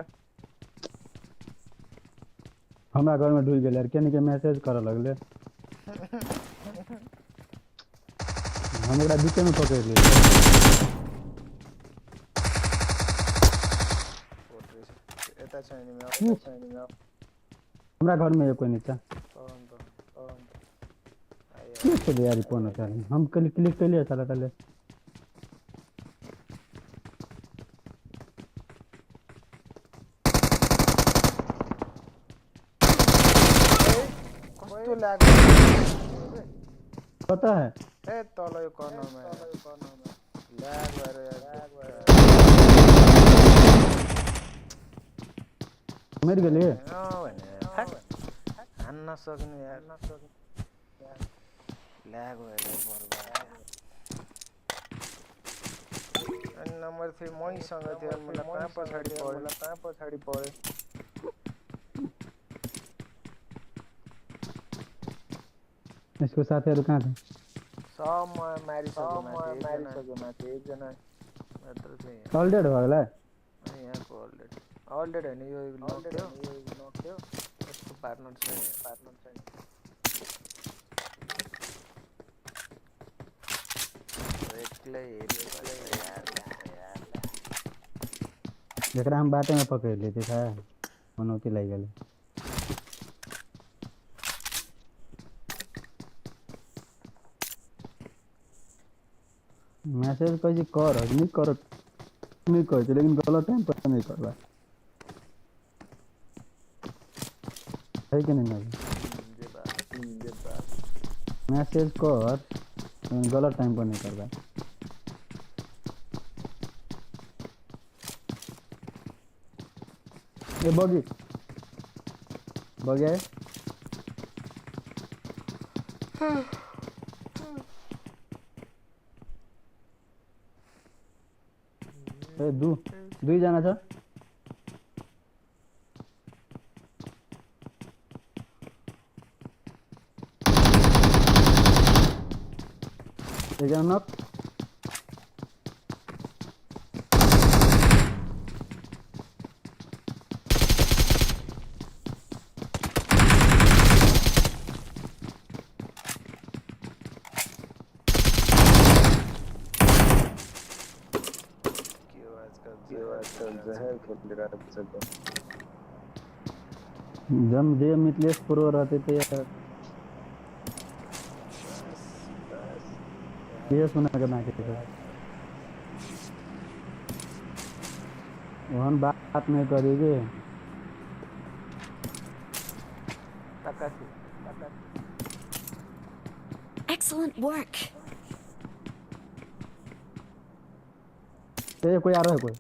Speaker 2: हमरा घर में ढुक गेल यार, के के मैसेज करऽ लगले। हम ओकरा बीचे में पकड़ लेलियै।
Speaker 4: यता छ एनिमी, यता छ एनिमी।
Speaker 2: हमरा घर में कोई नहीं था।
Speaker 4: पवन पवन
Speaker 2: के छलै यार कोन था? हम क्लिक क्लिक केलियै साला तले।
Speaker 4: कस्तो ल्याग
Speaker 2: पता है।
Speaker 4: ए तल यो कर्नरमा ल्याग भएर यार
Speaker 2: मरि गेलियै।
Speaker 4: हान्न सक्ने यार, ल्याग भएर बर्बाद। अनि नम्बर 3 मैसँग थियो, मलाई कहाँ पछाडी पऱ्यो, मलाई कहाँ पछाडी पऱ्यो।
Speaker 2: इसको साथीहरू कहाँ छ?
Speaker 4: सब म मारिसक्यो माथि, मारिसक्यो माथि एकजना मात्र थियो यहाँ।
Speaker 2: अलडेड हो होला।
Speaker 4: अनि यहाँको अलडेड, अलडेड हैन यो नक थियो, यो नक थियो। यसको पार्टनर छ यहाँ, पार्टनर छ। एक्लै हेऱ्यो यार, यार।
Speaker 2: जकरा हम बाटे में पकड़ लेते था, मनौती लागि गेलै। मैसेज कहै छी कर, नहीं कर नहीं कहै छै, लेकिन गलत टाइम पर नहीं करबा है कि नहीं?
Speaker 4: जे बात, जे बात।
Speaker 2: मैसेज कर, लेकिन गलत टाइम पर नहीं करबा। ए बगी बगी आए। ए दु दुईजना छ। एकजना नक।
Speaker 4: जहर खेलिरहेको छ।
Speaker 2: जब जे मिथिलेश प्रो रहते थे यार, ये सुना के बाकी था। वहन बात नहीं करेगी।
Speaker 1: Excellent work.
Speaker 2: ए कोई आ रहा है, कोई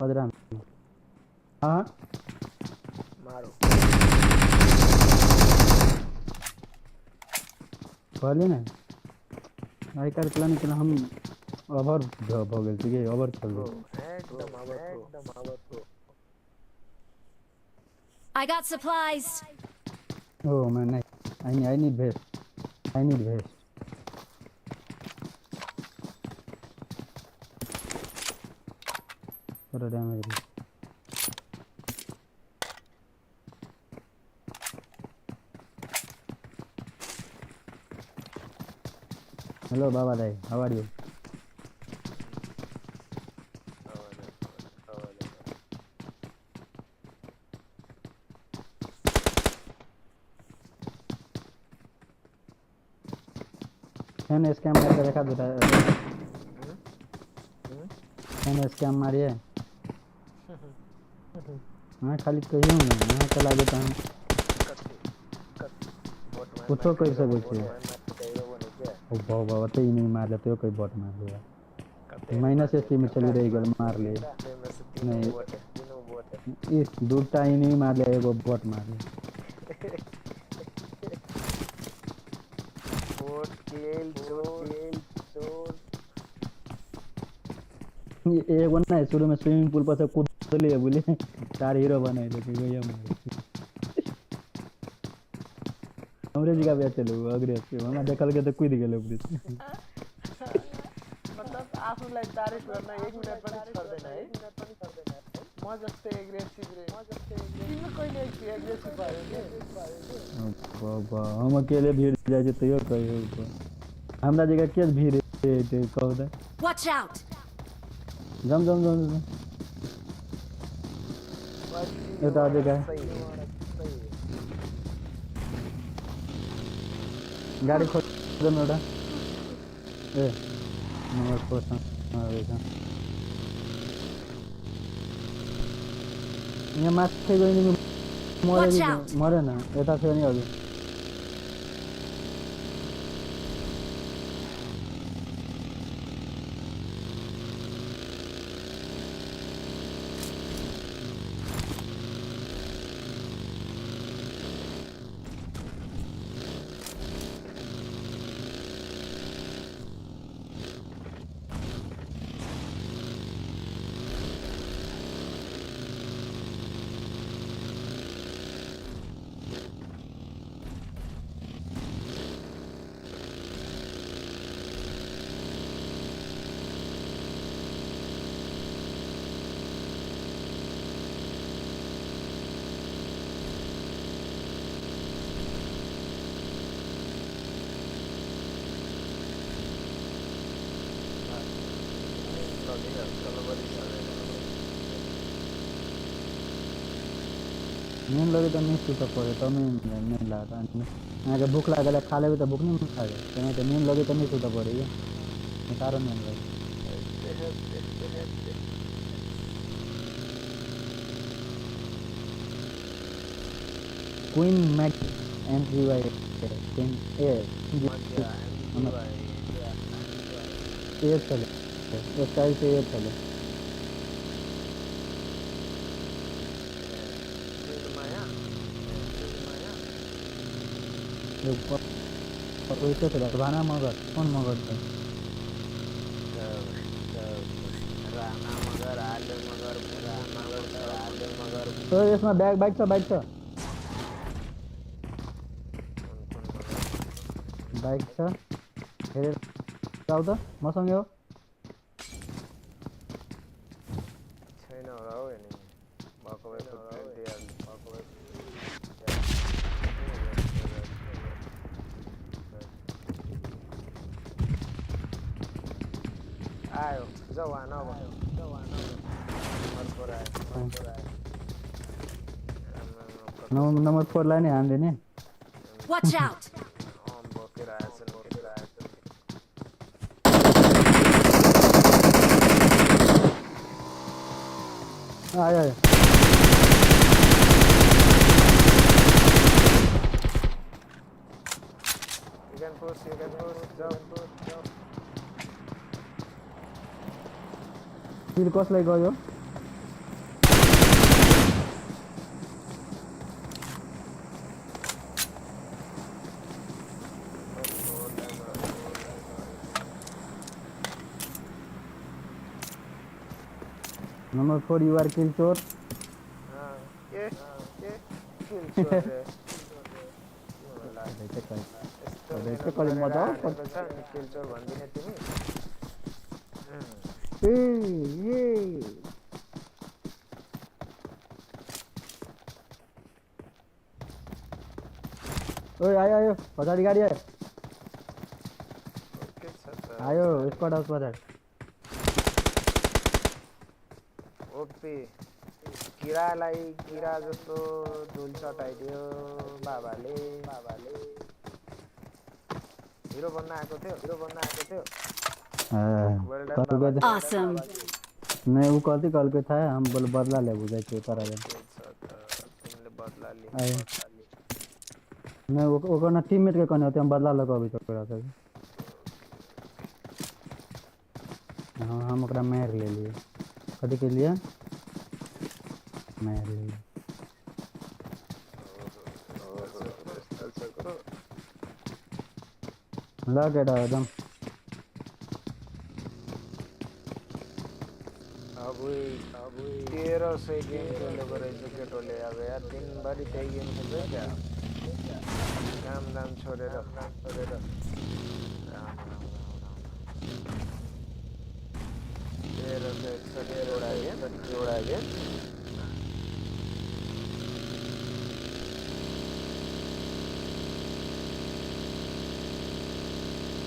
Speaker 2: पदरा में। हाँ
Speaker 4: मारो
Speaker 2: कहली ने आई कार प्लान केना हम ओवर भ गेल छी, ओवर खेल
Speaker 4: एकदम ओवर, एकदम over.
Speaker 1: I got supplies.
Speaker 2: Oh man, I need vest. I need vest. For damage. Hello Baba Dai, how are you? Scam मार के देखा दो, मैंने स्कैम मारिए। हाँ खाली कहियो ने अहाँ के लागे त हम कुछो कहि सकै छी। ओ बाबा ओते ही नहीं मारले तो कोई बॉट मार लिया। माइनस एसपी में चली रही गेल मार ले। नहीं इस दूटा ही नहीं मारले एगो बॉट मारले।
Speaker 4: बोट किल चोर चोर।
Speaker 2: एगो ना शुरू में स्विमिंग पूल पर से कूदले बोले चार हीरो बनैले कि गया मारे हमरे जगह पे चलू अग्रेसिव हमरा देखल के त कूद गेल ऊपर से।
Speaker 4: मतलब आफूलाई तारिफ गर्न एक मिनट पनि छोड्दैन है। म जस्तै एग्रेसिभ रे तिम्रो कहिले एग्रेसिभ भयो के?
Speaker 2: बाबा हम अकेले भीड़ जाइ छै तैयो कहियो हमरा जगह के भीड़ है कहू त।
Speaker 1: Watch out.
Speaker 2: जम जम जम जम एउटा अझै गाडी गाडी खोज्नु एउटा। ए नम्बर 4 रहेछ यहाँ माथि गयो नि मऱ्यो मरेन यता थियो नि अघि। नींद लगे त नहीं सुत पड़े तब नींद लागत। अहाँके भूख लागल खा लेबै त भूख नहीं लागे तेनाहिते नींद लगे त नहीं सुत पड़ैया सारो नींद लगे। Queen Mac M G Y queen A A चले स्टाइल से ए चले। राणा मगर कौन मगर थे?
Speaker 4: राणा मगर आले मगर राणा मगर आले मगर।
Speaker 2: तो यसमा ब्याग बाइक छ बाइक छ बाइक छ हेरेर जाऊ त मसँगै हो।
Speaker 4: छैन होला हौ नि भएको भए फुटप्रिन्ट दिइहाल्नु भएको भए। आयो जवान अब जवान अब नम्बर 4 आयो नम्बर आयो
Speaker 2: नम्बर 4 लाई नै हान्दिने।
Speaker 1: Watch out.
Speaker 4: हम बोकेर आएछन् बोकेर आएछन्।
Speaker 2: आयो आयो
Speaker 4: You can push, jump, jump.
Speaker 2: किल कसलाई गयो? नंबर 4 you are किल चोर।
Speaker 4: हां ए ए किल चोर रे।
Speaker 2: कहिले मजा आउँछ
Speaker 4: किल चोर भन्दिने तिमी।
Speaker 2: ए ए ओए आयो आयो पछाडि गाडी आयो। आयो स्क्वाड हाउस पछाडि।
Speaker 4: ओपी किरालाई किरा जस्तो धुल चटाइदियो बाबाले बाबाले। हिरो बन्न आएको थियो हिरो बन्न आएको थियो।
Speaker 2: Awesome. नहीं वो कथी कहलकै था, हम बोल बदला लेबू जाइ छियै तोरा लग।
Speaker 4: तिमीले बदला लिनु।
Speaker 2: नहीं ओकर ना टीममेट के कहने होते, हम बदला लऽ कऽ अबै तोरा से। हाँ हम ओकरा मारि लेलियै। कथी के लिए मारि लेलियै? ल केटा एकदम।
Speaker 4: अब 1300 गेम खेलेको रहेछ केटोले। अब यार दिनभरि त्यही गेम खेल्छ क्या, काम दाम छोडेर छोडेर। 1361 एउटा गेम, एउटा गेम।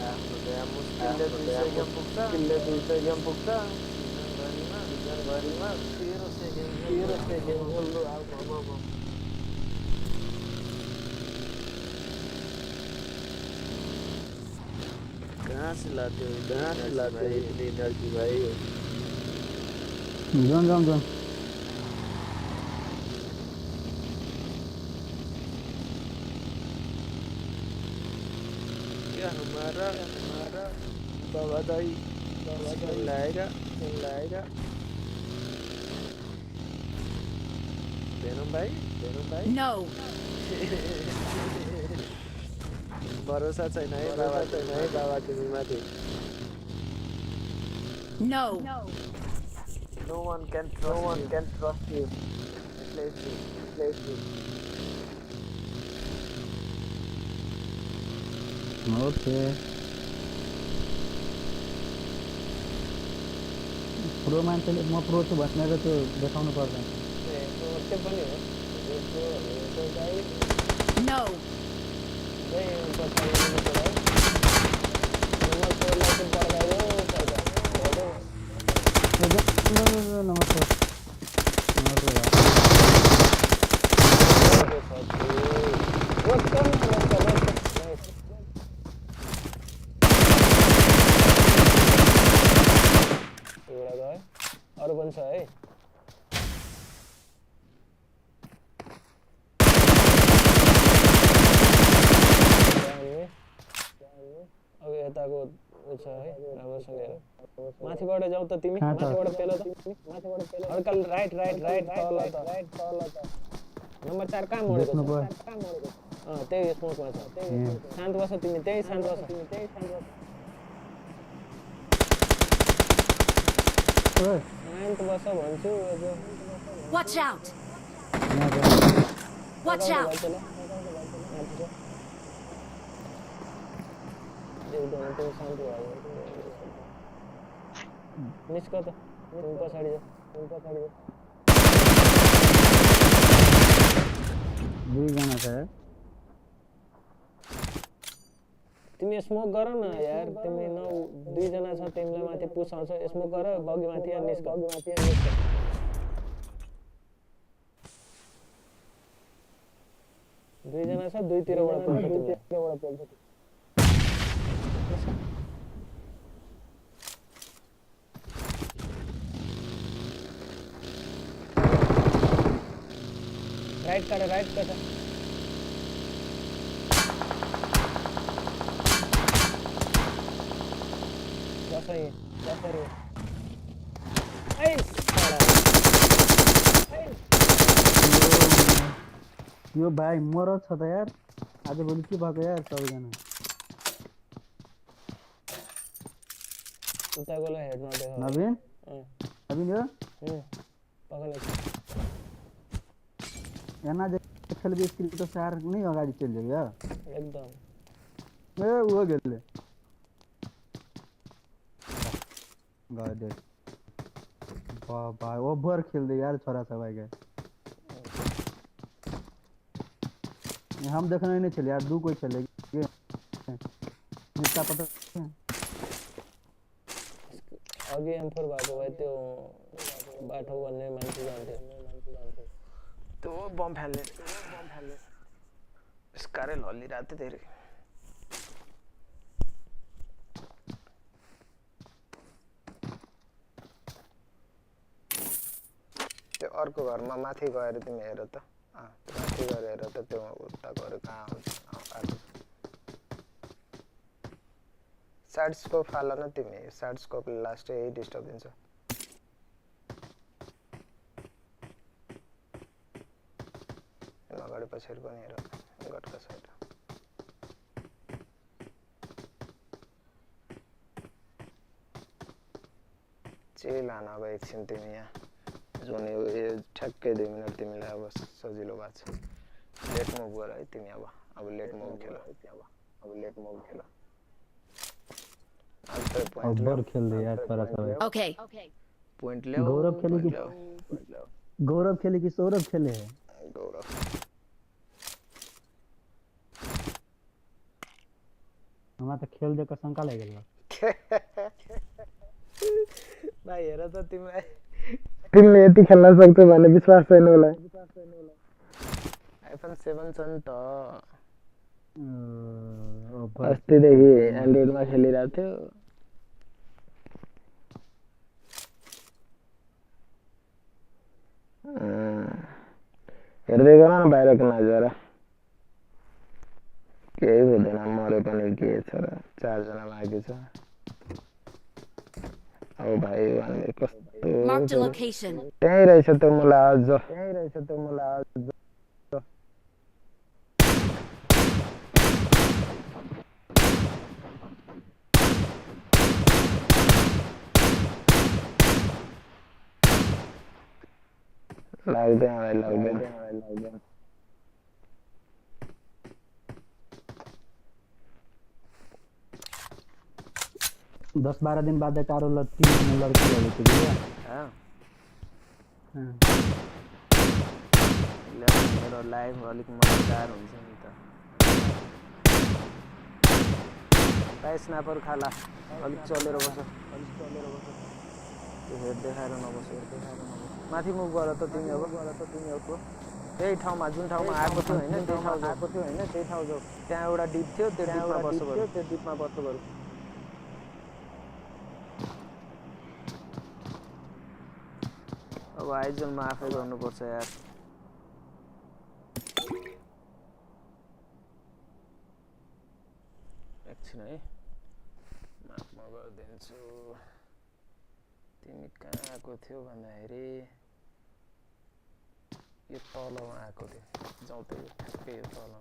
Speaker 4: आफ्नो त यहाँ मुस्किलले 200 गेम पुग्छ, 200 गेम पुग्छ सिजनभरिमा। सिजनभरिमा 1300 गेम, 1300 गेम खेल्नु। अब
Speaker 3: कहाँ से लाते हो, कहाँ से लाते हो इतनी एनर्जी भाई?
Speaker 2: जोन जोन जोन।
Speaker 3: क्या हमारा हमारा बाबा दाई बाबा दाई लाएगा, लाएगा बेनम भाई, बेनम भाई।
Speaker 1: No.
Speaker 3: भरोसा छैन है बाबा, छैन है बाबा तिमी माथि।
Speaker 1: No.
Speaker 4: No one can trust, no one can trust you. Replace you, replace you.
Speaker 2: Okay. Pro मान्छेले म प्रो छु भनेर त्यो देखाउनु पर्दैन।
Speaker 5: त्यो पनि हो।
Speaker 1: No.
Speaker 2: नमस्ते नमस्ते।
Speaker 5: एउटा गयो, अरू पनि छ है। अब यताको उ छ है, राम्रोसँग हेर। माथिबाट जाऊ त तिमी, माथिबाट पेल त, माथिबाट पेल। हल्का राइट राइट राइट तल त, राइट तल त। नम्बर 4 कहाँ मरेको छ? कहाँ मरेको? अँ त्यही स्मोकमा छ। शान्त बस तिमी, त्यही शान्त बस तिमी, त्यही शान्त बस। शान्त बस भन्छु।
Speaker 1: Watch out. Watch out.
Speaker 5: देख्दैन तिमी, शान्त भयो। निस्क त, तिमी पछाडि जाऊ, तिमी पछाडि जाऊ।
Speaker 2: दुईजना छ।
Speaker 5: तिमी स्मोक गर न यार, तिमी न दुईजना छ तिमीलाई माथि पुस आउँछ। स्मोक गर बगी माथि अनि निस्क, बगी माथि अनि निस्क। दुईजना छ, दुईतिरबाट पुग्छ तिमीलाई, दुईतिरबाट पुग्छ। राइट काट, राइट काट। बस यही, बस यही। ऐ साला,
Speaker 2: यो भाइ मरद छ त यार। आजभोलि के भएको यार सबैजना?
Speaker 5: उताकोलाई हेड नदेखाऊ।
Speaker 2: नवीन, नवीन यो
Speaker 5: पक्कै
Speaker 2: एना जे खेलबी स्किल तो सार नहीं अगाडि चलि जेबी
Speaker 5: एकदम।
Speaker 2: ए उहो गेलै गए देख। वाह भाइ ओभर खेल दे यार छोरा सब आइ गए। हम देखने नहीं चले यार, दू कोई चले गए निस्का पता।
Speaker 5: अघि एम4 भएको भए त्यो बाटो भन्ने मान्छे जान्थ्यो।
Speaker 4: त्यो बम फाल्ने, बम फाल्ने स्कारेल हल्लिरहेको थियो धेरै। अर्को घरमा माथि गएर तिमी हेर त। माथि गएर हेर त त्यो उता गएर कहाँ आउँछ। आएको साइड स्कोप हाल न तिमी, साइड स्कोपले लास्ट यही डिस्टर्ब दिन्छ। अगाडि पछाडि पनि हेर, गटका साइड। चिल हान अब एकछिन तिमी यहाँ जुन यो ठ्याक्कै 2 मिनट तिमीलाई अब सजिलो भएको छ। लेट मुभ गर है तिमी, अब अब लेट मुभ खेल, अब लेट मुभ खेल।
Speaker 2: ओभर खेल्दै यार पर सबै।
Speaker 1: ओके
Speaker 4: पॉइंट ल्याऊ।
Speaker 2: गौरव खेले कि गौरव खेले कि सौरभ खेले?
Speaker 4: गौरव
Speaker 2: हमरा त खेल देख शंका लागि गेल।
Speaker 4: भाइ हेर त तिमीलाई, तिमीले यति खेल्न सक्छौ भन्ने विश्वास छैन मलाई। आइफोन 7 छ नि त, अस्तिदेखि एन्ड्रोइडमा खेलिरहेको थियो। हेर्दै गर न बाहिरको नजारा, केही हुँदैन, मरे पनि के छ र, 4 जना बाँकी छ। अब भाइ भन्ने कस्तो त्यहीँ रहेछ त मलाई अझ, त्यहीँ रहेछ त मलाई अझ। लाग्दैन भाइ, लाग्दैन भाइ, लाग्दैन।
Speaker 2: दस 12 दिन बाद तारो लत्ती लड़की हो गई थी।
Speaker 4: हां मेरो लाइफ अलिक मजेदार हुन्छ नि त। भाइ स्नाइपर खाला, अलिक चलेर बस, अलिक चलेर बस, त्यो हेड देखाएर नबस, हेड देखाएर नबस। माथि मुभ गर त तिमी, अब गर त तिमी अब त्यही ठाउँमा जुन ठाउँमा आएको थियो हैन, त्यही ठाउँ आएको थियो हैन, त्यही ठाउँ जाऊ। त्यहाँ एउटा डिप थियो, त्यो डिपमा बस्नु पर्यो, त्यो डिपमा बस्नु पर्यो। अब आइजोनमा आफै गर्नुपर्छ यार। एकछिन है, माफ म गरिदिन्छु। तिमी कहाँ आएको थियो भन्दाखेरि यो तलमा आएको थियो। जाउँ त यो ठ्याक्कै यो तलमा,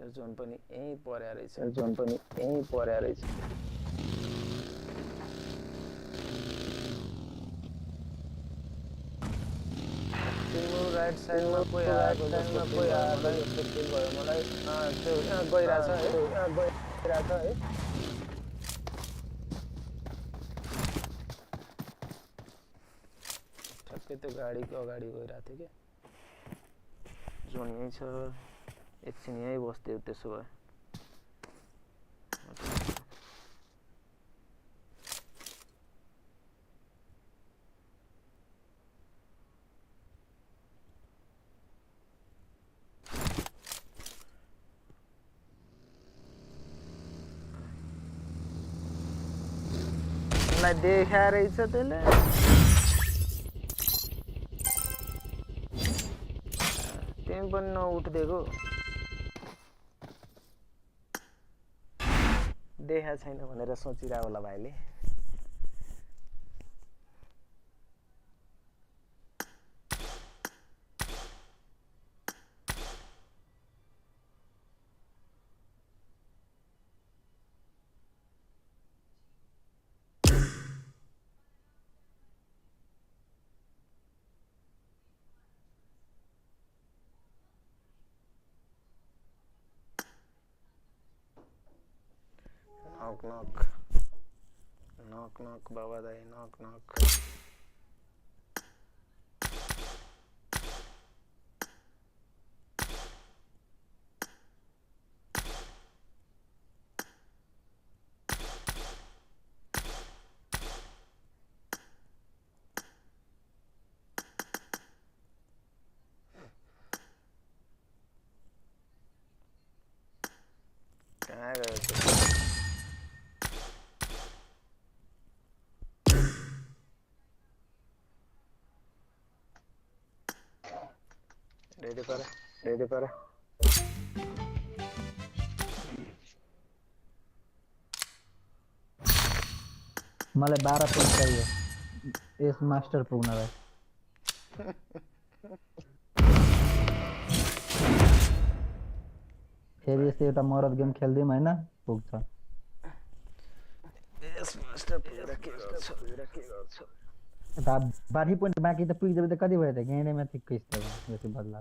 Speaker 4: यो जोन पनि यहीँ पर्या रहेछ, जोन पनि यहीँ पर्या रहेछ। तिम्रो राइट साइडमा कोही आएको जस्तो, कोही आएको जस्तो फिल भयो मलाई। त्यो गइरहेछ है, गइरहेछ है। ठ्याक्कै त्यो गाडीको अगाडि गइरहेको थियो क्या। जोन यहीँ छ, एकछिन यहीँ बस्थ्यो त्यसो भए। देखा रहेछ त्यसले। तिमी पनि नउठ्दिएको देखा छैन भनेर सोचिरह होला भाइले। नक नक नक नक बाबा दाई, नक नक। कहाँ गयो? रेडी पर, रेडी पर।
Speaker 2: मलाई 12 पोइन्ट चाहियो यस मास्टर पुग्नलाई। फेरि यस्तै एउटा मरद गेम खेल्दिउँ हैन, पुग्छ।
Speaker 4: यस मास्टर पुगेर के गर्छ, के गर्छ।
Speaker 2: 12 पोइन्ट बाँकी त पुगिसक्यो त कति भयो त? गेँडेमा ठिकै छ बेसी बदला।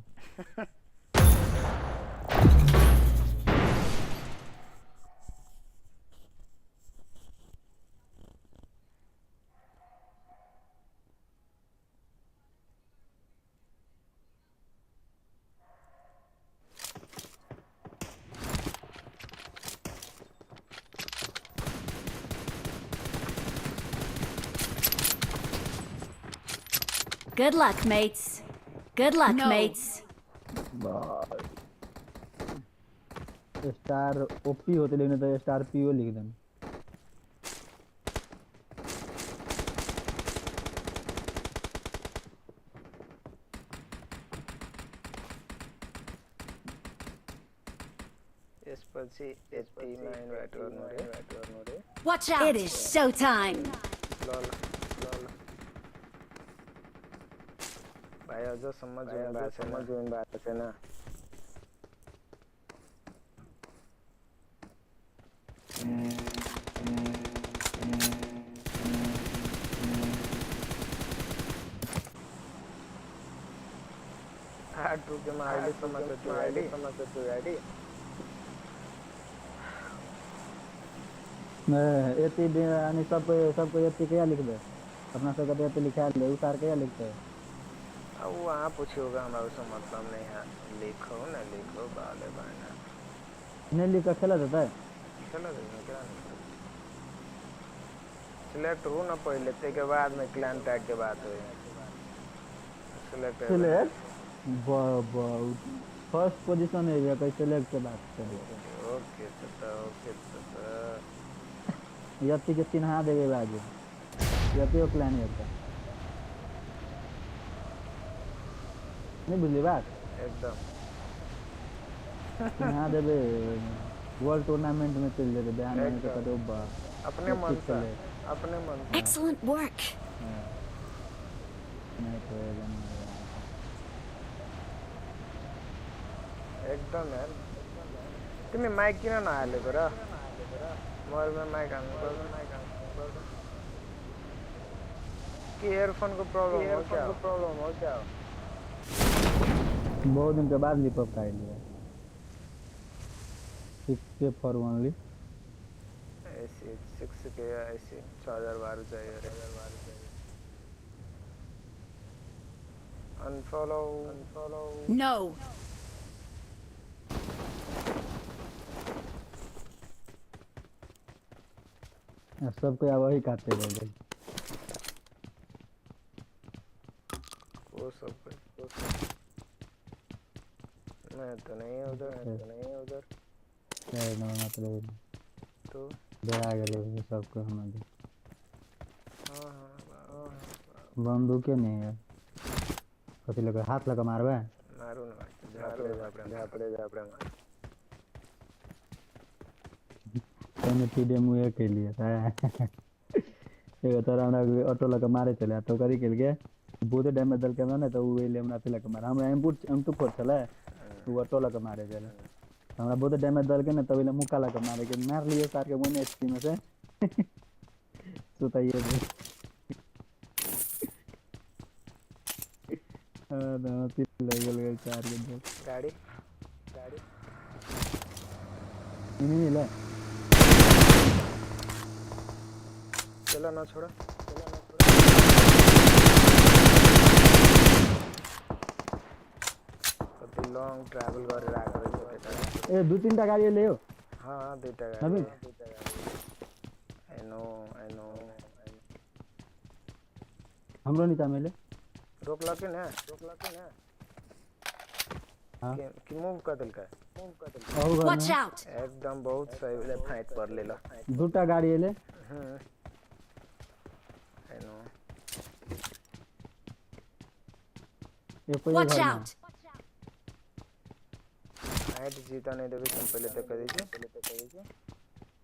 Speaker 1: Good luck, mates. Good luck, no. Mates.
Speaker 2: Star OP होते लेकिन तो स्टार पीओ लिख देना।
Speaker 4: यसपछि 89 बाट गर्नु रे।
Speaker 1: Watch out. It is show time.
Speaker 4: ल ल ल ल भाइ अझसम्म जोइन भएको छैन, जोइन भएको छैन। आठ पुग्योमा अहिलेसम्म छ त्यो आइडी, सम्म छ त्यो आइडी।
Speaker 2: यति अनि सबको सबको यति क्या लिख दे, अपना सबका तो यति लिखा ले, उ सार क्या लिखते हैं।
Speaker 4: अब वहाँ पूछियोगा, हमारा उससे मतलब नहीं है। लिखो ना लिखो बाले बाना
Speaker 2: नहीं लिखा खेला जाता है,
Speaker 4: खेला जाता क्या नहीं। सिलेक्ट हो ना पहले ते के बाद में क्लैन टैग के बात हो। सिलेक्ट
Speaker 2: सिलेक्ट फर्स्ट पोजीशन है ये, कैसे सिलेक्ट के बात करिए।
Speaker 4: ओके तो ओके तो
Speaker 2: यति के चिन्हा देवे बाजू यति ओ क्लैन यता नहीं बुझली बात
Speaker 4: एकदम
Speaker 2: चिन्हा देवे वर्ल्ड टूर्नामेंट में चल जेते बिहान में तो कदो बा
Speaker 4: अपने मन से, अपने मन से।
Speaker 1: Excellent work.
Speaker 2: नहीं तो
Speaker 4: एकदम यार तिमी माइक किन नहालेको र? मोबाइलमा माइक हाल्नु पर्छ, माइक हाल्नु पर्छ। के इयरफोन को प्रॉब्लम हो क्या? प्रॉब्लम हो क्या?
Speaker 2: बहुत दिन के बाद लिपअप का लिया 6K for only
Speaker 4: ऐसे 6K ऐसे 6012 चाहिए रे। Unfollow unfollow
Speaker 1: no.
Speaker 2: सबको अब वही खाते रह गए
Speaker 4: वो सब वो सब। मैं तो नहीं है उधर, मैं तो नहीं है उधर।
Speaker 2: ना मतलब
Speaker 4: तो
Speaker 2: डरा गए सबको हमारे।
Speaker 4: हां हां
Speaker 2: बंदूकें नहीं है, कथी लगा हाथ लगा मारबे?
Speaker 4: मारू ना झापड़े झापड़े झापड़े झापड़े मार।
Speaker 2: तने पीडे मुए के लिए एगो तोरा हमरा ऑटो लगा मारे चले तो करी के लिए बहुत डैमेज दल के ना तो उ एले हमरा लगा मार हमरा M24 छले उ ऑटो लगा मारे चले हमरा बहुत डैमेज दल के ना तब एले मुक्का लगा मारे के मार लियो सार के 1 एचपी में से सुताइए दे। हां ना तिल लगल गए चार के दो
Speaker 4: गाड़ी गाड़ी
Speaker 2: नहीं नहीं ले
Speaker 4: चलो ना छोड़ो, चलो ना छोड़ो। कति लॉन्ग ट्रैवल गरेर आएको रहेछ केटा।
Speaker 2: ए दुई तीनटा गाडी ल्यायो।
Speaker 4: हां दुईटा गाडी, दुईटा गाडी। I know I know
Speaker 2: हाम्रो नि त मैले
Speaker 4: रोकला के ना, रोकला के ना।
Speaker 2: हां
Speaker 4: कि मूव कर देलका, मूव कर देलका।
Speaker 1: Watch out.
Speaker 4: एकदम बहुत सही ले फाइट पर लेला
Speaker 2: दुटा गाडी ले।
Speaker 4: I know.
Speaker 2: ये कोई
Speaker 1: Watch out.
Speaker 4: नाइट जीता नहीं देबै हम पहिले तक कह दै छी, पहिले तक कह दै छी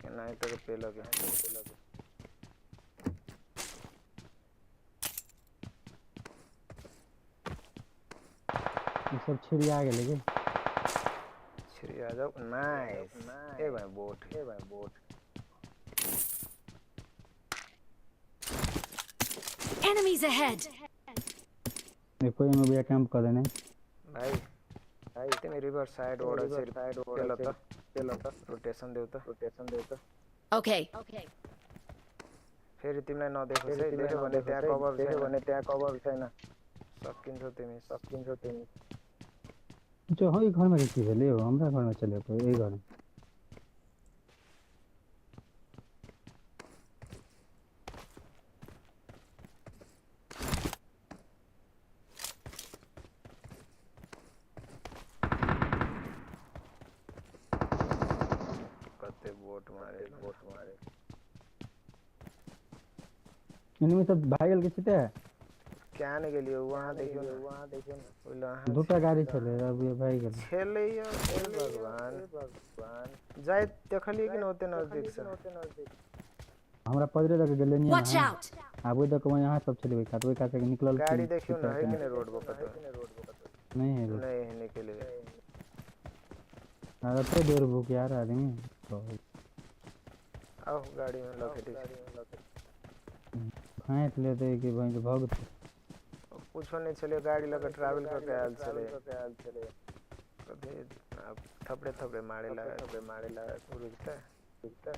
Speaker 4: कि नाइट तक पेलक पेलक।
Speaker 2: ई सब छिड़िया गेलै के
Speaker 4: छिड़िया जाओ। नाइस ए भाई बोट, ए भाई बोट।
Speaker 1: Enemies ahead.
Speaker 2: कोई में भी कैंप कर देने
Speaker 4: भाई। भाई तिमी रिभर साइड ओडा साइड ओडा त पेल त रोटेशन देउ त, रोटेशन देउ त।
Speaker 1: Okay.
Speaker 4: फेरि तिमीलाई नदेखोस् है, देख्यो भने त्यहाँ कभर छैन, भने त्यहाँ कभर छैन, सकिन्छ तिमी, सकिन्छ तिमी।
Speaker 2: जो हो घर में की भेलै हो, हमरा घर में चले कोई एई घर में।
Speaker 4: कते बोट मारे, बोट मारे।
Speaker 2: इनमें सब भागल के छिते
Speaker 4: क्या ने गेलियो वहां देखियो ना, वहां देखियो ना। ओला
Speaker 2: दूटा गाड़ी छले अब ये भाग गेल
Speaker 4: छले यो। ए भगवान, भगवान जाय देखलिए कि न ओते नजदीक से, ओते नजदीक
Speaker 2: हमरा पजरे तक गेले नहीं।
Speaker 1: Watch out.
Speaker 2: आबो तक वहां यहाँ सब छले काटवे काट के निकलल।
Speaker 4: गाड़ी देखियो ना है कि नहीं रोड पर, कतो रोड पर कतो
Speaker 2: नहीं है,
Speaker 4: नहीं है निकले।
Speaker 2: अरे तो देर भूख यार आदमी।
Speaker 4: आओ गाड़ी में लपेटी, गाड़ी में लपेटी
Speaker 2: फाइट लेते कि भाई भगत
Speaker 4: कुछो नहीं चले। गाड़ी लगा ट्रैवल करके आयल चले, आयल चले। कभी आप थपड़े थपड़े मारे लगा, थपड़े मारे लगा रुकता रुकता।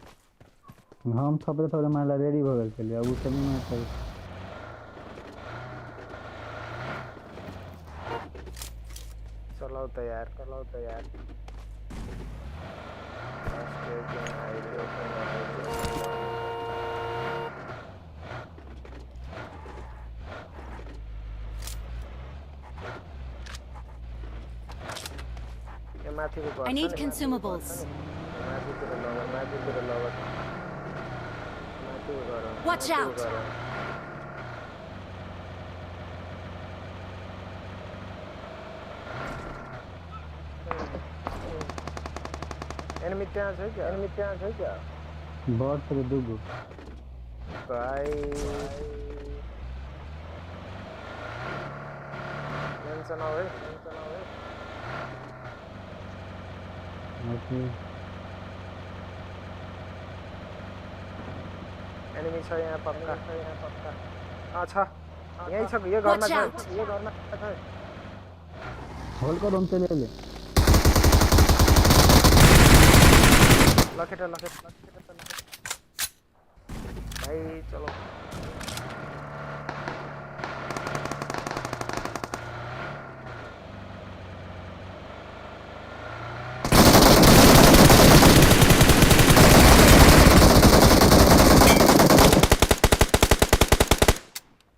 Speaker 2: हम थपड़े थपड़े मारला रेडी भ गेल छलियै, अब उ सब नहीं मारतै।
Speaker 4: चलाओ तैयार, चलाओ तैयार।
Speaker 1: I need consumables. Watch out.
Speaker 4: Enemy त्यहाँ छ क्या, एनिमी त्यहाँ छ क्या?
Speaker 2: बॉट से दुगो
Speaker 4: भाई टेंशन आवे, टेंशन आवे।
Speaker 2: ओके
Speaker 4: एनिमी छ यहाँ पक्का, छ यहाँ पक्का। अच्छा यही छ, यो घरमा छ, यो घरमा छ।
Speaker 2: होल को रूम चले ले।
Speaker 4: लखेट लखेट भाई चलो।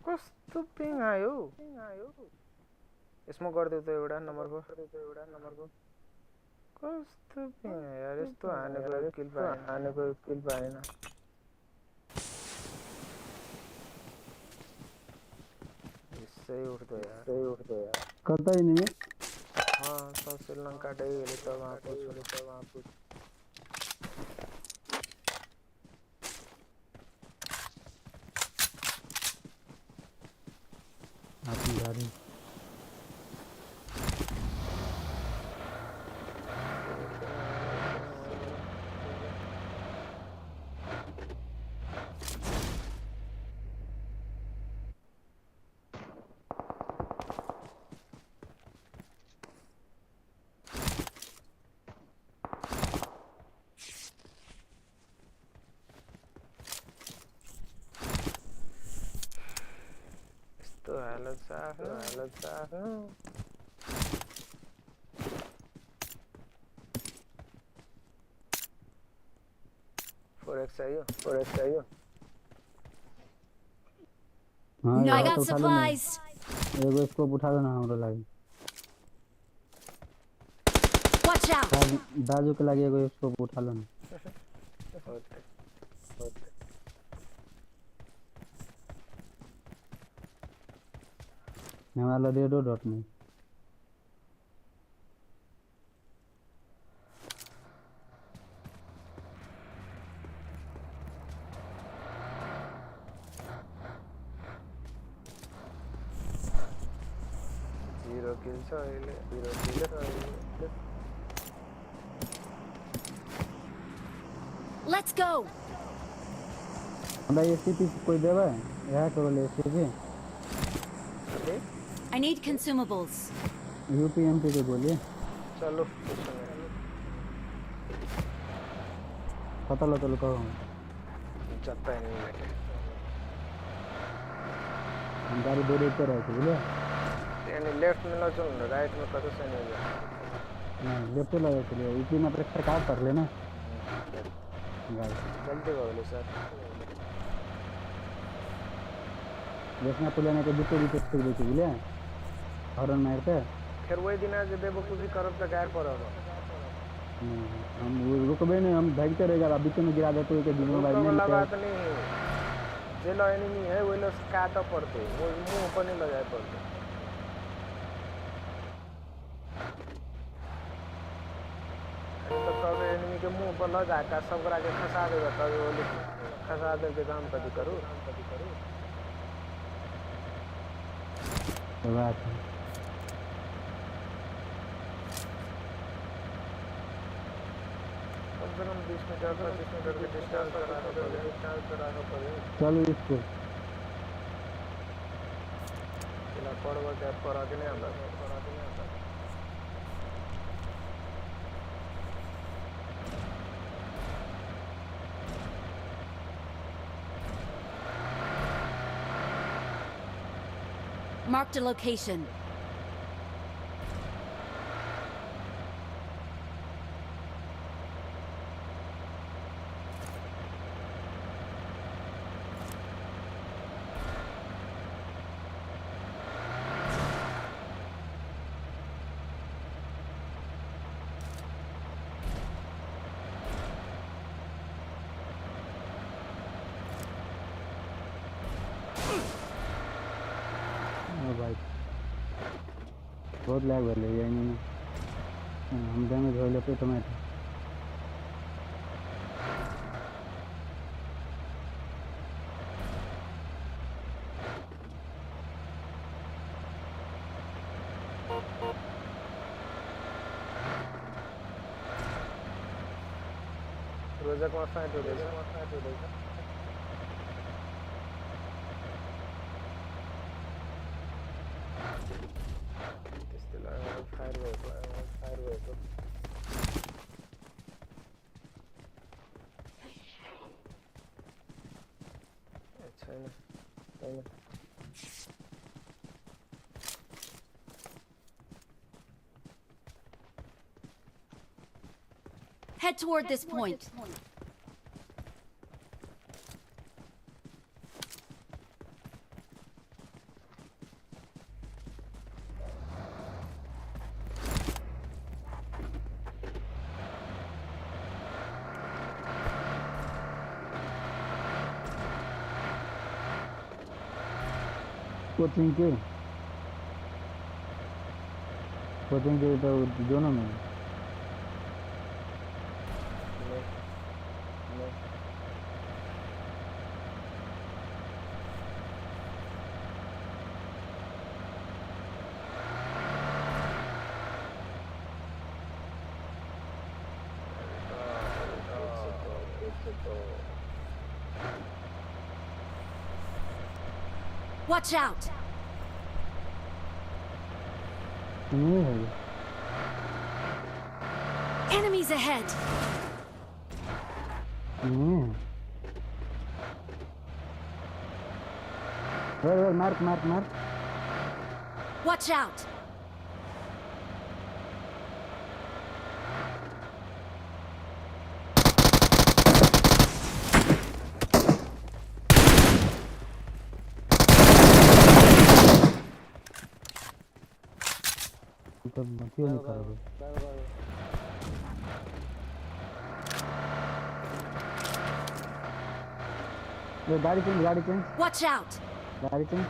Speaker 4: कस्तो पिङ आयो यसमा गर्दै त एउटा नम्बरको, एउटा नम्बरको कस्तो पिङ आयो यार। यस्तो हानेको किल पाएन, हानेको किल पाएन। यसै उठ्दो यार, यसै उठ्दो यार।
Speaker 2: कतै नि
Speaker 4: हां सब श्रीलंका डे गेले त वहाँ पूछो, त वहाँ पूछ।
Speaker 2: अपनी गाड़ी
Speaker 4: तो हालत साफ है, हालत साफ है। फोर एक्स चाहिए, फोर एक्स चाहिए।
Speaker 2: हाँ
Speaker 1: I got supplies.
Speaker 2: एगो स्कोप उठा लेना हमरा लागि।
Speaker 1: Watch out.
Speaker 2: दाजू के लागि एगो स्कोप उठा लेना।
Speaker 4: होते होते
Speaker 2: हमरा लग रेडो डॉट नहीं।
Speaker 4: 0 किल छ अहिले, 0 किल छ अहिले।
Speaker 1: Let's go.
Speaker 2: हमरा एसीपी कोई देबै? इएह केवल एसीपी।
Speaker 4: अरे
Speaker 1: I need consumables.
Speaker 2: यूपीएमपी के बोलिए।
Speaker 4: चलो कुछ नहीं।
Speaker 2: पता लो चलो कहो।
Speaker 4: जत्ता एनिमी बैठे।
Speaker 2: हम गाड़ी दौड़ते रहे थे बुझलिए।
Speaker 4: यानी लेफ्ट में न चल ना, राइट में कतो से नहीं जा।
Speaker 2: नहीं लेफ्ट लगे चलिए, यूपी में प्रेशर का कर लेना गाड़ी।
Speaker 4: जल्दी बोलो सर।
Speaker 2: जैसे पुलिया के बीचे बीचे फेंक दै छै बुझलिए, हॉर्न मारते।
Speaker 4: फिर वही दिन आज बेवकूफी करब त गायर पड़ब।
Speaker 2: नहीं हम रुकबे नहीं, हम भागते रहेगा, बीच में गिरा देते के दुनू भाई
Speaker 4: रुकब
Speaker 2: नहीं
Speaker 4: वाला बात नहीं है। जे लो एनिमी है वही लो काट पड़ते, वो मुंह पर नहीं लगाए पड़ते। तो कब एनिमी के मुंह पर ल जाकर सब गोरा के खसा देगा, तब वो खसा दे के काम कथी करू।
Speaker 2: बात है।
Speaker 4: कम से कम 20 मीटर 25 मीटर के डिस्टेंस पर रखो पड़े, डिस्टेंस पर रखो पड़े।
Speaker 2: चलो इसको
Speaker 4: इला पड़वा के पर आगे नहीं आता, पर आगे नहीं आता।
Speaker 1: Marked a location.
Speaker 2: भाई बहुत लैग भेलै यानी हम डैमेज हो लेते टमाटर।
Speaker 4: रोजकमा फाइट हुँदैछ, फाइट हुँदैछ। त्यस्तै लाग्यो फायर भएको, फायर भएको। ए छैन छैन।
Speaker 1: Head toward this point.
Speaker 2: Coaching के तो दोनों में
Speaker 4: नहीं।
Speaker 1: Watch out!
Speaker 2: नहीं है।
Speaker 1: Enemies ahead!
Speaker 2: नहीं है। Wait, mark, mark, mark.
Speaker 1: Watch out!
Speaker 2: तो क्यों नहीं करोगे? ये गाड़ी चेंज, गाड़ी चेंज।
Speaker 1: Watch out!
Speaker 2: गाड़ी चेंज।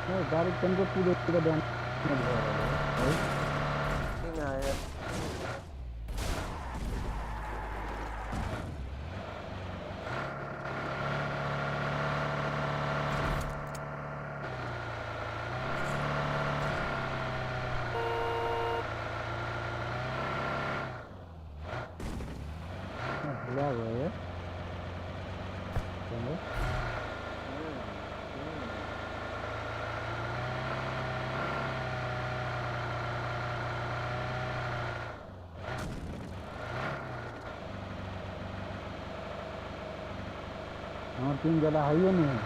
Speaker 2: गाड़ी तनको पूरे ध्यान है।
Speaker 4: किन आयो?
Speaker 2: ल्याग भयो यार। हमर टीम ज्यादा हाइयो नहीं है,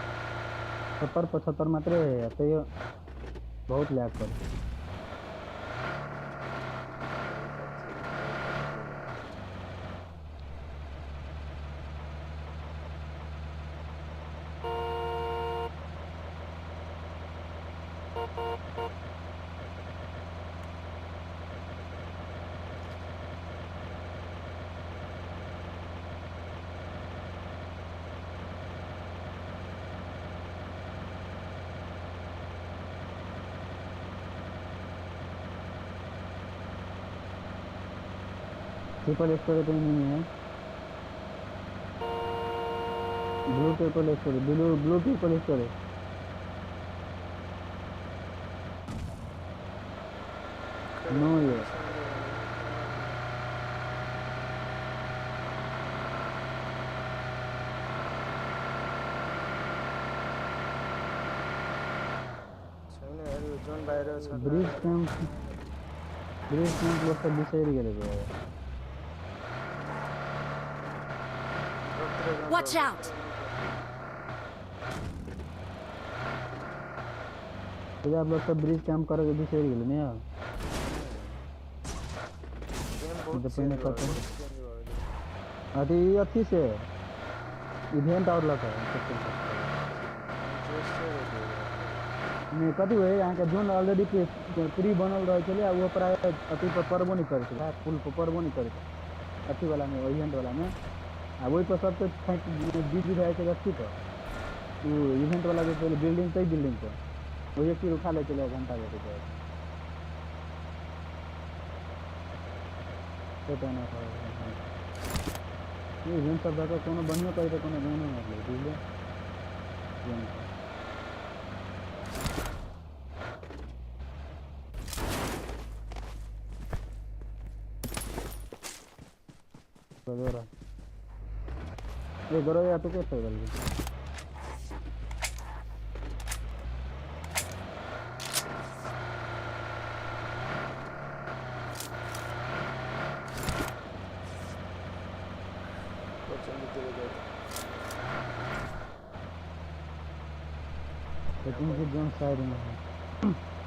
Speaker 2: 70-75 मात्रै है, तैयो बहुत ल्याग कर। ट्रिपल स्कोर तो नहीं है, blue triple score, blue blue triple score. No ये
Speaker 4: छैन यार, यो जोन बाहिर छ।
Speaker 2: ब्रिज कैंप, ब्रिज कैंप लोग सब बिसरि गेलै बे।
Speaker 1: Watch out!
Speaker 2: तो आप लोग सब ब्रिज कैंप करोगे बिसरि गेलै ने यार।
Speaker 4: गेम बहुत
Speaker 2: तो पहिने
Speaker 4: चेन्ज भयो,
Speaker 2: कतौ।
Speaker 4: बहुत चेन्ज भयो।
Speaker 2: अथी अथी से इवेंट और लग
Speaker 4: इन्ट्रेस्टेड हो गयो।
Speaker 2: नहीं कथी होइ अहाँके जोन ऑलरेडी प्री बनल रहै छलै आ ओ प्राय अथी पर पड़बो नहि करै छलै, पुल पर पड़बो नहि करै छलै अथी वाला मे, इवेंट वाला मे। आ ओहि पर सबके फाइट बिजी भए जाइ छलै अथी पर, ओ इवेंट वाला जे छलै बिल्डिंग, ताहि बिल्डिंग पर ओ एक तीर उठा लै छलै, घंटा भेटै छलै। इवेंट सब दऽ कऽ कोनो बढ़िओ करै तऽ कोनो गानो नहि बुझलियै। गरोरा ये गरोरा तो कैसे बदल गई?
Speaker 4: कोचिङतिर गयो।
Speaker 2: लेकिन फिर जोन साइड में है।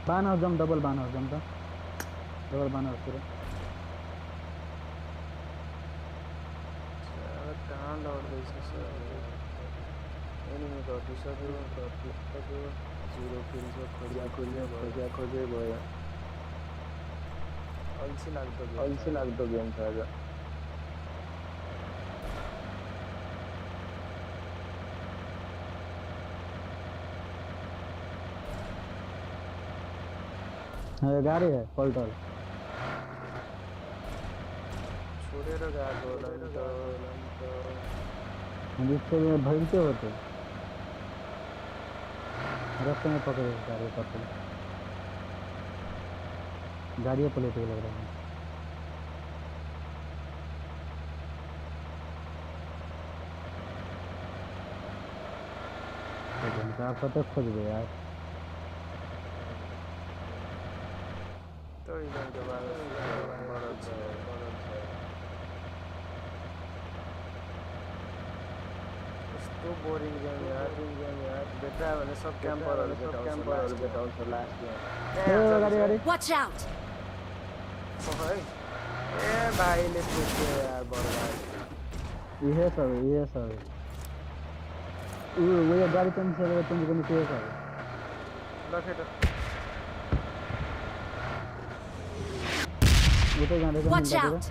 Speaker 2: बान हाउस जम, डबल बान हाउस जम त, डबल बान हाउस पूरा।
Speaker 4: कहाँ दौड्दैछ सर? एनिमी घटिसक्यो, घटिसक्यो। 0 किल छ, खोज्या खोज्या खोज्या खोज्यै भयो। अल्छी लाग्दो गेम,
Speaker 3: अल्छी लाग्दो गेम छ आज।
Speaker 2: हाँ, गाड़ी है पलटल।
Speaker 4: छोडेर गएको होला नि त।
Speaker 2: जिससे भी भगते होते रास्ते में पकड़े गाड़ी, पकड़ गाड़ी पलट के लग रहा है। तो आप कतऽ खोजबै यार?
Speaker 4: तो इभेन्टको बाद मरल छ, मरल छ। यस्तो बोरिङ गेम यार, गेम यार। भेटायो भने सब क्याम्परहरू भेटाउँछ,
Speaker 3: क्याम्परहरू भेटाउँछ लास्ट गेम।
Speaker 2: ए गाडी गाडी।
Speaker 1: Watch out!
Speaker 4: है ए भाइले ठोक्यो यार, बर्बाद।
Speaker 2: इहे सब इहे सब उ वो गाड़ी चेंज चेंज गर्ने त्यो सब।
Speaker 4: ल केटो।
Speaker 2: उतै जाँदैछ।
Speaker 1: Watch out!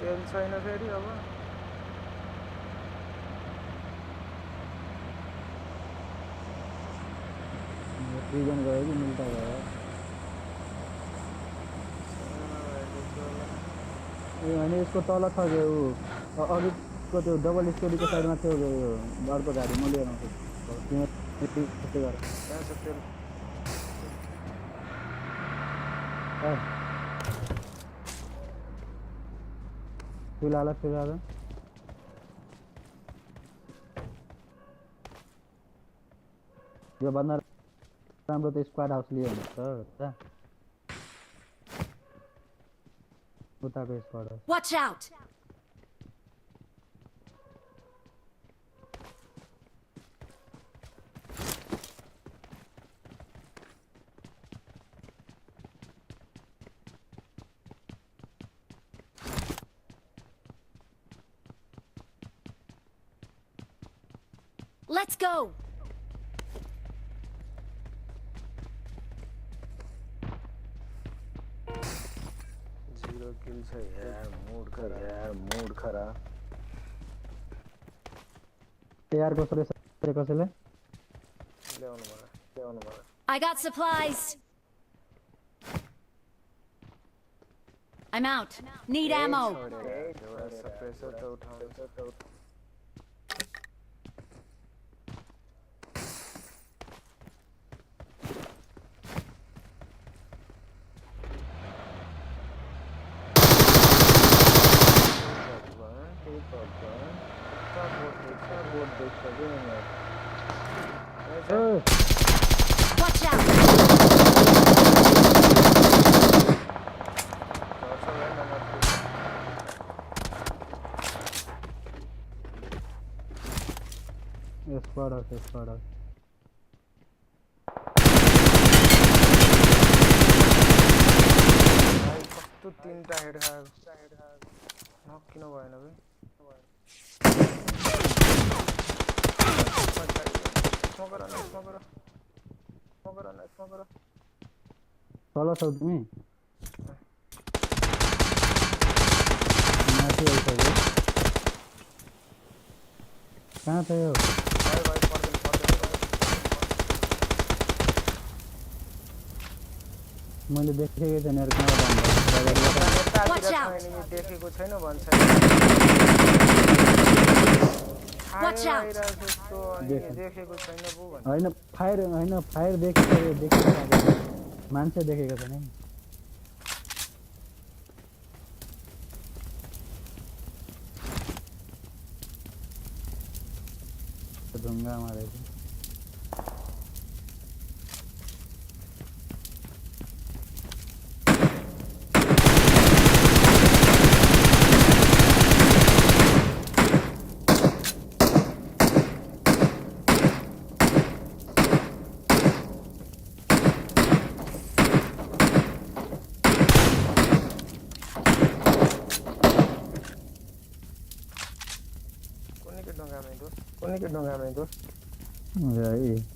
Speaker 4: तेल छैन फेरि अब।
Speaker 2: प्रिजन गयो कि मिल्टा गयो? ए होइन, यसको तल छ ऊ अघिको त्यो डबल स्टोरीको साइडमा थियो यो अर्को गाडी, म लिएर आउँछु। त्यस्तै गर।
Speaker 4: कहाँ छ तेल?
Speaker 2: फ्युल हाल, फ्युल हाल। योभन्दा राम्रो त स्क्वाड हाउस लियो भने त उताको squad house.
Speaker 1: Watch out! Let's go!
Speaker 4: Zero kill छ यार, मूड खराब यार, मूड खराब।
Speaker 2: तयार कसले कसैले
Speaker 4: ल्याउनु भयो, ल्याउनु भयो।
Speaker 1: I got supplies. I'm out. Need ammo.
Speaker 4: एउटा सप्रेसर त उठाउनु।
Speaker 1: Watch out!
Speaker 2: Squad house, squad house.
Speaker 4: भाइ कस्तो तीनटा हेड खायो, नक किन भएन बे?
Speaker 2: तल छौ तिमी? माथि आइसक्यो। कहाँ छ यो? मैले देखेकै छैन यार, कहाँ
Speaker 1: Watch out!
Speaker 4: देखेको छैन भन्छ।
Speaker 1: Watch out!
Speaker 4: देखेको छैन पो भन्छ।
Speaker 2: होइन फायर, होइन फायर देखेको, देखेको मान्छे देखेको छैन नि। ढुङ्गामा रहेछ।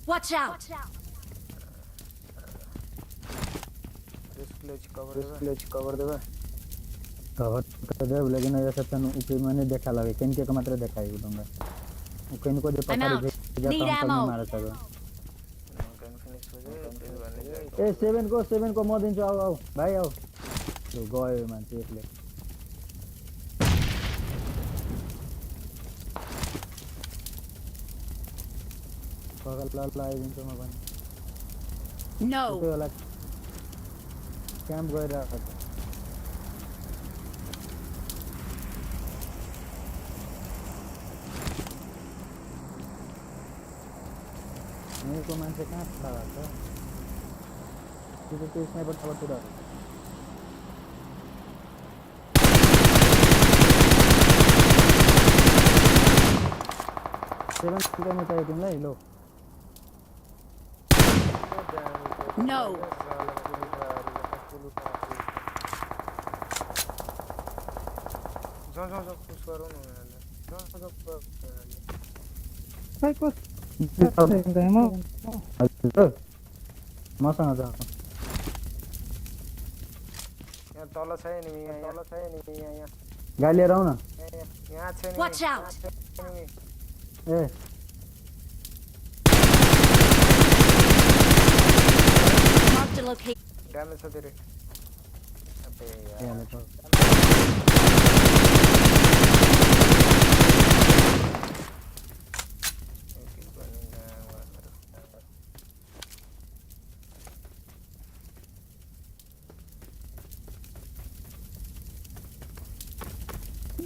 Speaker 1: Watch out!
Speaker 4: Cover देबे,
Speaker 2: कवर कर देब, लेकिन ऐसा तन ऊपर में नहीं देखा लगे, किन के मात्र देखाई दूंगा। किन को जो पछाडि भेजा त हम मार सको। ए सेवन को म दिन्छु, आऊ आऊ भाइ आऊ। गयो मान्छे एक्लै। आइदिन्छु म पनि।
Speaker 1: No.
Speaker 2: त्यो होला क्याम्प गरिरहेको छ। यहीँको मान्छे कहाँ थाहा भएको छ? त्यो त्यो स्नाइपर थाहा सेभेन चाहियो तिमीलाई? लो।
Speaker 1: No. मसँग छ।
Speaker 4: यहाँ तल छ नि, यहाँ तल छ नि, यहाँ यहाँ।
Speaker 2: गाडी लिएर आऊ न।
Speaker 4: यहाँ छ नि।
Speaker 1: Watch out!
Speaker 2: A
Speaker 1: Marked a location.
Speaker 4: Damage छ धेरै। अबे यार।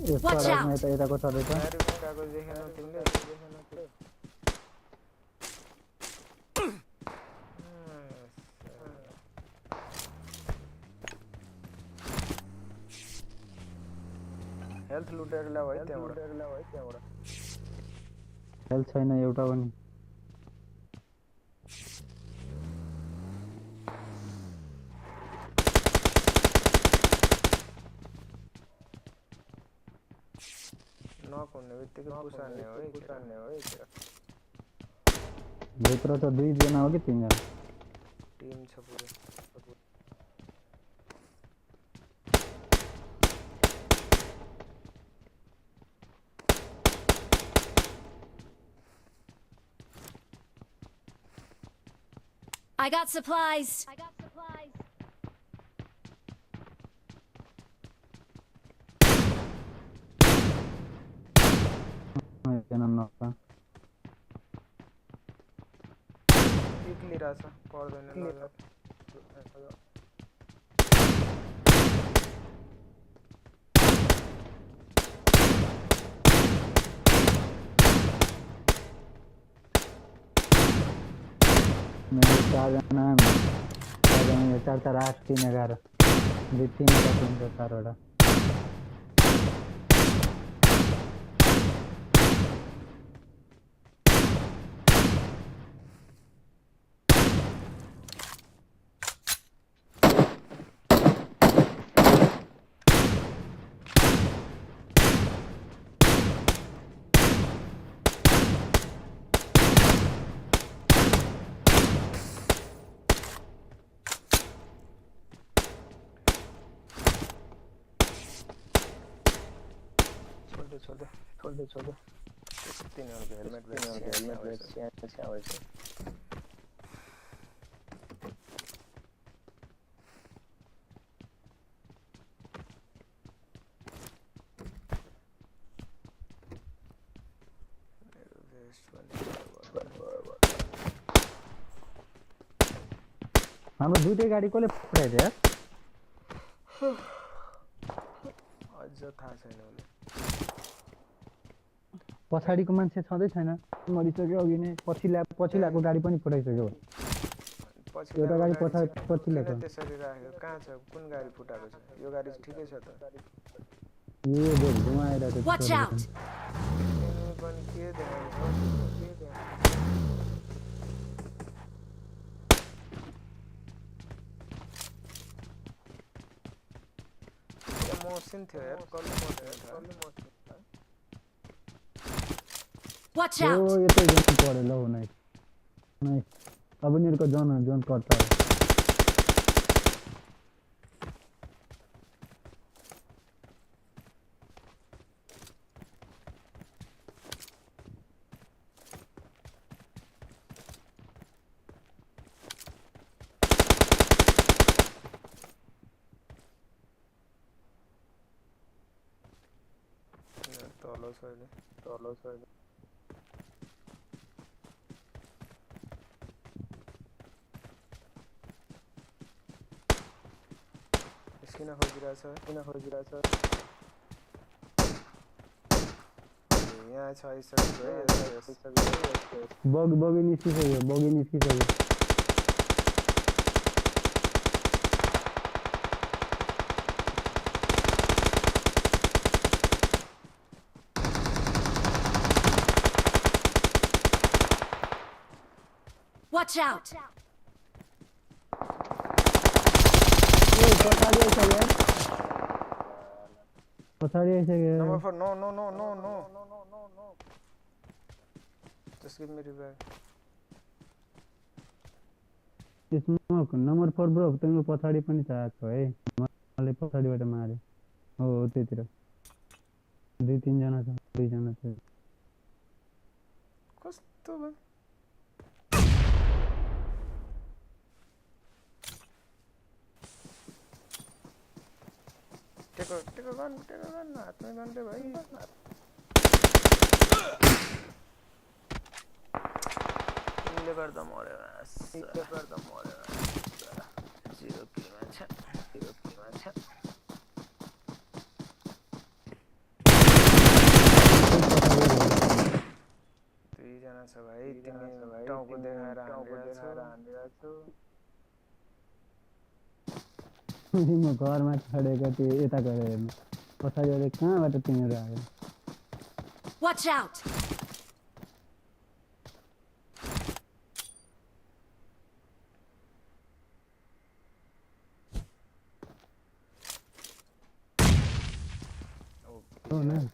Speaker 1: Watch out!
Speaker 2: यताको चढेछ।
Speaker 4: हेल्थ लुटेर ल्याऊ है त्यहाँबाट।
Speaker 2: हेल्थ छैन एउटा पनि।
Speaker 4: नक हुने बित्तिकै पुसार्ने हो है, पुसार्ने हो है।
Speaker 2: भित्र त दुई जना हो कि तीन जना?
Speaker 4: टिम छ पुरै।
Speaker 1: I got supplies.
Speaker 4: पिक लिइरहेछ, पर्दैन नजर।
Speaker 2: मेरो चारजना, चारजना, 4 4 8 3 11 2 3 3 4 वटा।
Speaker 4: छोड्दे छोड्दे छोड्दे। तिनीहरूको हेलमेट बेच।
Speaker 2: हाम्रो दुईटै गाडी कसले फुटाइदियो यार?
Speaker 4: अझ थाहा छैन होला।
Speaker 2: पछाडिको मान्छे छँदै छैन, मरिसक्यो अघि नै। पछि ल्याएको गाडी पनि फुटाइसक्यो। एउटा गाडी पछि ल्याएको।
Speaker 4: त्यसरी राखेको कहाँ छ? कुन गाडी फुटाएको छ? यो गाडी ठिकै छ त।
Speaker 2: यो घुमाइरहेको छ।
Speaker 1: Watch out!
Speaker 4: पनि के ध्यान के ध्यान। मोसिन थियो यार, कसले मर्यो?
Speaker 1: Watch out!
Speaker 2: ओ यो त जोन पऱ्यो ल। Nice nice. अब यिनीहरूको जोन जोन कट्छ।
Speaker 4: तल छ अहिले, तल छ अहिले। किन खोजिरहेछ? किन खोजिरहेछ? यहाँ छ आइसक्यो है।
Speaker 2: बगी निस्किसक्यो, बगी निस्किसक्यो।
Speaker 1: Watch out!
Speaker 2: पछाडि आइसक्यो।
Speaker 4: Number 4 no no no no no no. Just give me revive.
Speaker 2: Smoke number 4 bro, तिम्रो पछाडि पनि छ आएको है। मलाई पछाडिबाट मारे हो त्यतिर। दुई तिनजना छ, दुईजना छ।
Speaker 4: कस्तो भयो? टेको टेको गन, टेको गन, हातमै गन they भाइ। तिमीले गर्दा मऱ्यो, तिमीले गर्दा मऱ्यो। जिरो किलमा छ, जिरो किलमा छ। दुईजना छ भाइ, तिमी टाउको देखाएर हानिरहेको छौ।
Speaker 2: म घरमा छडेको थिएँ, यता गएर हेर्नु पछाडि कहाँबाट तिमीहरू आयो?
Speaker 1: Watch out!
Speaker 2: हो न।